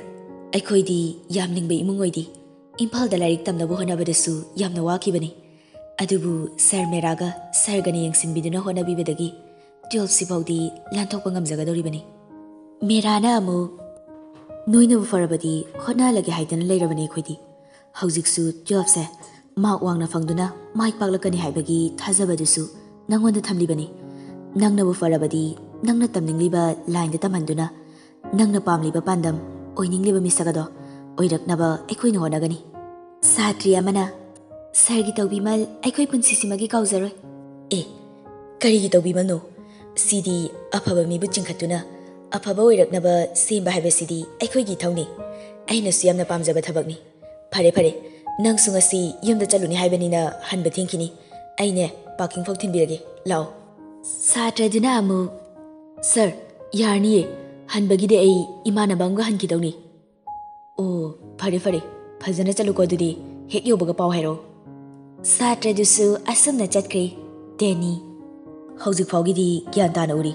ꯑꯩꯈꯣꯏꯗꯤ ꯌꯥꯝ ꯂꯤꯡꯕ ꯏꯃꯨꯡ ꯑꯣꯏꯗꯦ꯫ ꯏꯝꯐꯥꯜꯗ ꯂꯥꯏꯔꯤꯛ ꯇꯝꯅꯕ ꯍꯣꯠꯅꯕꯗꯁꯨ ꯌꯥꯝꯅ ꯋꯥꯈꯤꯕꯅꯤ꯫ ꯑꯗꯨꯕꯨ ꯁꯔ ꯃꯦꯔꯥꯒ ꯁꯔꯒꯅ ꯌꯦꯡꯁꯤꯟꯕꯤꯗꯨꯅ ꯍꯣꯠꯅꯕꯤꯕꯗꯒꯤ twelfth ꯁꯤꯐꯥꯎꯗꯤ ꯂꯥꯟꯊꯣꯛꯄ ꯉꯝꯖꯒꯗꯧꯔꯤꯕꯅꯤ꯫ ꯃꯦꯔꯥꯅ ꯑꯃꯨꯛ, "ꯅꯣꯏꯅꯕꯨ ꯐꯔꯕꯗꯤ ꯍꯣꯠꯅꯍꯜꯂꯒꯦ ꯍꯥꯏꯗꯅ ꯂꯩꯔꯕꯅꯤ ꯑꯩꯈꯣꯏꯗꯤ꯫ ꯍꯧꯖꯤꯛꯁꯨ twelfth ꯁꯦ ꯃꯥꯔꯛ ꯋꯥꯡꯅ ꯐꯪꯗꯨꯅ ꯃꯥꯏ ꯄꯥꯛꯂꯛꯀꯅꯤ ꯍꯥꯏꯕꯒꯤ ꯊꯥꯖꯕꯗꯨꯁꯨ ꯅꯪꯉꯣꯟꯗ ꯊꯝꯂꯤꯕꯅꯤ꯫ ꯅꯪꯅꯕꯨ ꯐꯔꯕꯗꯤ ꯅꯪꯅ ꯇꯝꯅꯤꯡꯂꯤꯕ ꯂꯥꯏꯟꯗ ꯇꯝꯍꯟꯗꯨꯅ ꯅꯪꯅ ꯄꯥꯝꯂꯤꯕ ꯄꯥꯟꯗꯝ, ꯑꯣꯏꯅꯤꯡꯂꯤꯕ ꯃꯤꯁꯛ ꯑꯗꯣ ꯑꯣꯏꯔꯛꯅꯕ ꯑꯩꯈꯣꯏꯅ ꯍꯣꯠꯅꯒꯅꯤ꯫" ꯁꯥꯇ꯭ꯔꯤ ꯑꯃꯅ, "ꯁꯔꯒꯤ ꯇꯧꯕꯤꯃꯜ ꯑꯩꯈꯣꯏ ꯄꯨꯟꯁꯤꯁꯤꯃꯒꯤ ꯀꯥꯎꯖꯔꯣꯏ꯫" "ꯑꯦ, ꯀꯔꯤꯒꯤ ꯇꯧꯕꯤꯃꯜꯅꯣ? ꯁꯤꯗꯤ ꯑꯐꯕ ꯃꯤꯕꯨ ꯆꯤꯡꯈꯠꯇꯨꯅ ꯑꯐꯕ ꯑꯣꯏꯔꯛꯅꯕ ꯁꯦꯝꯕ ꯍꯥꯏꯕꯁꯤꯗꯤ ꯑꯩꯈꯣꯏꯒꯤ ꯏꯊꯧꯅꯤ꯫ ꯑꯩꯅꯁꯨ ꯌꯥꯝꯅ ꯄꯥꯝꯖꯕ ꯊꯕꯛꯅꯤ꯫ ꯐꯔꯦ, ꯐꯔꯦ, ꯅꯪꯁꯨ ꯉꯁꯤ ꯌꯨꯝꯗ ꯆꯠꯂꯨꯅꯤ ꯍꯥꯏꯕꯅꯤꯅ ꯍꯟꯕ ꯊꯦꯡꯈꯤꯅꯤ꯫ ꯑꯩꯅꯦ, ꯄꯥꯔꯀꯤꯡ ꯐꯥꯎ ꯊꯤꯟꯕꯤꯔꯒꯦ, ꯂꯥꯛꯑꯣ꯫" ꯁꯥꯇ꯭ꯔꯗꯨꯅ ꯑꯃꯨꯛ, "ꯁꯔ, ꯌꯥꯔꯅꯤꯌꯦ, ꯍꯟꯕꯒꯤꯗꯤ ꯑꯩ ꯏꯃꯥꯟꯅꯕ ꯑꯃꯒ ꯍꯟꯈꯤꯗꯧꯅꯤ꯫" "ꯑꯣ, ꯐꯔꯦ, ꯐꯔꯦ, ꯐꯖꯅ ꯆꯠꯂꯨꯀꯣ, ꯑꯗꯨꯗꯤ ꯍꯦꯛ ꯌꯧꯕꯒ ꯄꯥꯎ ꯍꯥꯏꯔꯛꯑꯣ꯫" ꯁꯥꯇ꯭ꯔꯗꯨꯁꯨ ꯑꯁꯨꯝꯅ ꯆꯠꯈ꯭ꯔꯦ꯫ ꯗꯦꯅꯤ, "ꯍꯧꯖꯤꯛ ꯐꯥꯎꯒꯤꯗꯤ ꯒ꯭ꯌꯥꯟ ꯇꯥꯅ ꯎꯔꯤ꯫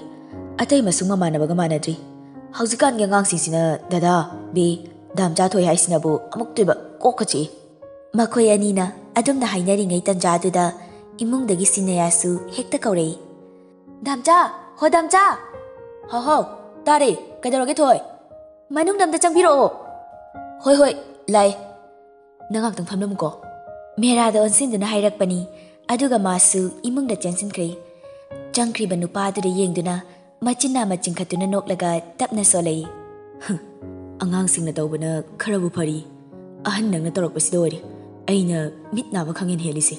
ꯑꯇꯩ ꯃꯁꯨꯡ ꯃꯃꯥꯟꯅꯕꯒ ꯃꯥꯟꯅꯗ꯭ꯔꯤ꯫ ꯍꯧꯖꯤꯛꯀꯥꯟꯒꯤ ꯑꯉꯥꯡꯁꯤꯡꯁꯤꯅ ꯗꯗꯥ, ꯕꯦ, ꯗꯥꯝꯆꯥ ꯊꯣꯏ ꯍꯥꯏꯁꯤꯅꯕꯨ ꯑꯃꯨꯛꯇꯣꯏꯕ ꯀꯣꯛꯀ ꯆꯤꯛꯏ꯫" ꯃꯈꯣꯏ ꯑꯅꯤꯅ ꯑꯗꯨꯝꯅ ꯍꯥꯏꯅꯔꯤꯉꯩ ꯇꯟꯖꯥꯗꯨꯗ ꯏꯃꯨꯡꯗꯒꯤ ꯁꯤꯟꯅꯌꯥꯁꯨ ꯍꯦꯛꯇ ꯀꯧꯔꯛꯏ꯫ "ꯗꯥꯝꯆꯥ! ꯍꯣ ꯗꯥꯝꯆꯥ!" "ꯍꯥꯎ ꯍꯥꯎ, ꯇꯥꯔꯦ, ꯀꯩꯗꯧꯔꯒꯦ ꯊꯣꯏ?" "ꯃꯅꯨꯡꯗ ꯑꯝꯇ ꯆꯪꯕꯤꯔꯛꯑꯣ꯫" "ꯍꯣꯏ ꯍꯣꯏ, ꯂꯥꯛꯑꯦ꯫ ꯅꯪ ꯉꯥꯛꯇꯪ ꯐꯝꯂꯝꯃꯨꯀꯣ꯫" ꯃꯦꯔꯥꯗ ꯑꯣꯟꯁꯤꯟꯗꯨꯅ ꯍꯥꯏꯔꯛꯄꯅꯤ꯫ ꯑꯗꯨꯒ ꯃꯥꯁꯨ ꯏꯃꯨꯡꯗ ꯆꯦꯟꯁꯤꯟꯈ꯭ꯔꯦ꯫ ꯆꯪꯈ꯭ꯔꯤꯕ ꯅꯨꯄꯥꯗꯨꯗ ꯌꯦꯡꯗꯨꯅ ꯃꯆꯤꯟ ꯅꯥꯝꯃ ꯆꯤꯡꯈꯠꯇꯨꯅ ꯅꯣꯛꯂꯒ ꯇꯞꯅ ꯁꯣꯜꯂꯛꯏ꯫ "ꯍꯨꯝ, ꯑꯉꯥꯡꯁꯤꯡꯅ ꯇꯧꯕꯅ ꯈꯔꯕꯨ ꯐꯔꯤ꯫ ꯑꯍꯟ ꯅꯪꯅ ꯇꯧꯔꯛꯄꯁꯤꯗ ꯑꯣꯏꯔꯦ ꯑꯩꯅ ꯃꯤꯠ ꯅꯥꯕ ꯈꯪꯍꯦꯟ ꯍꯦꯜꯂꯤꯁꯦ꯫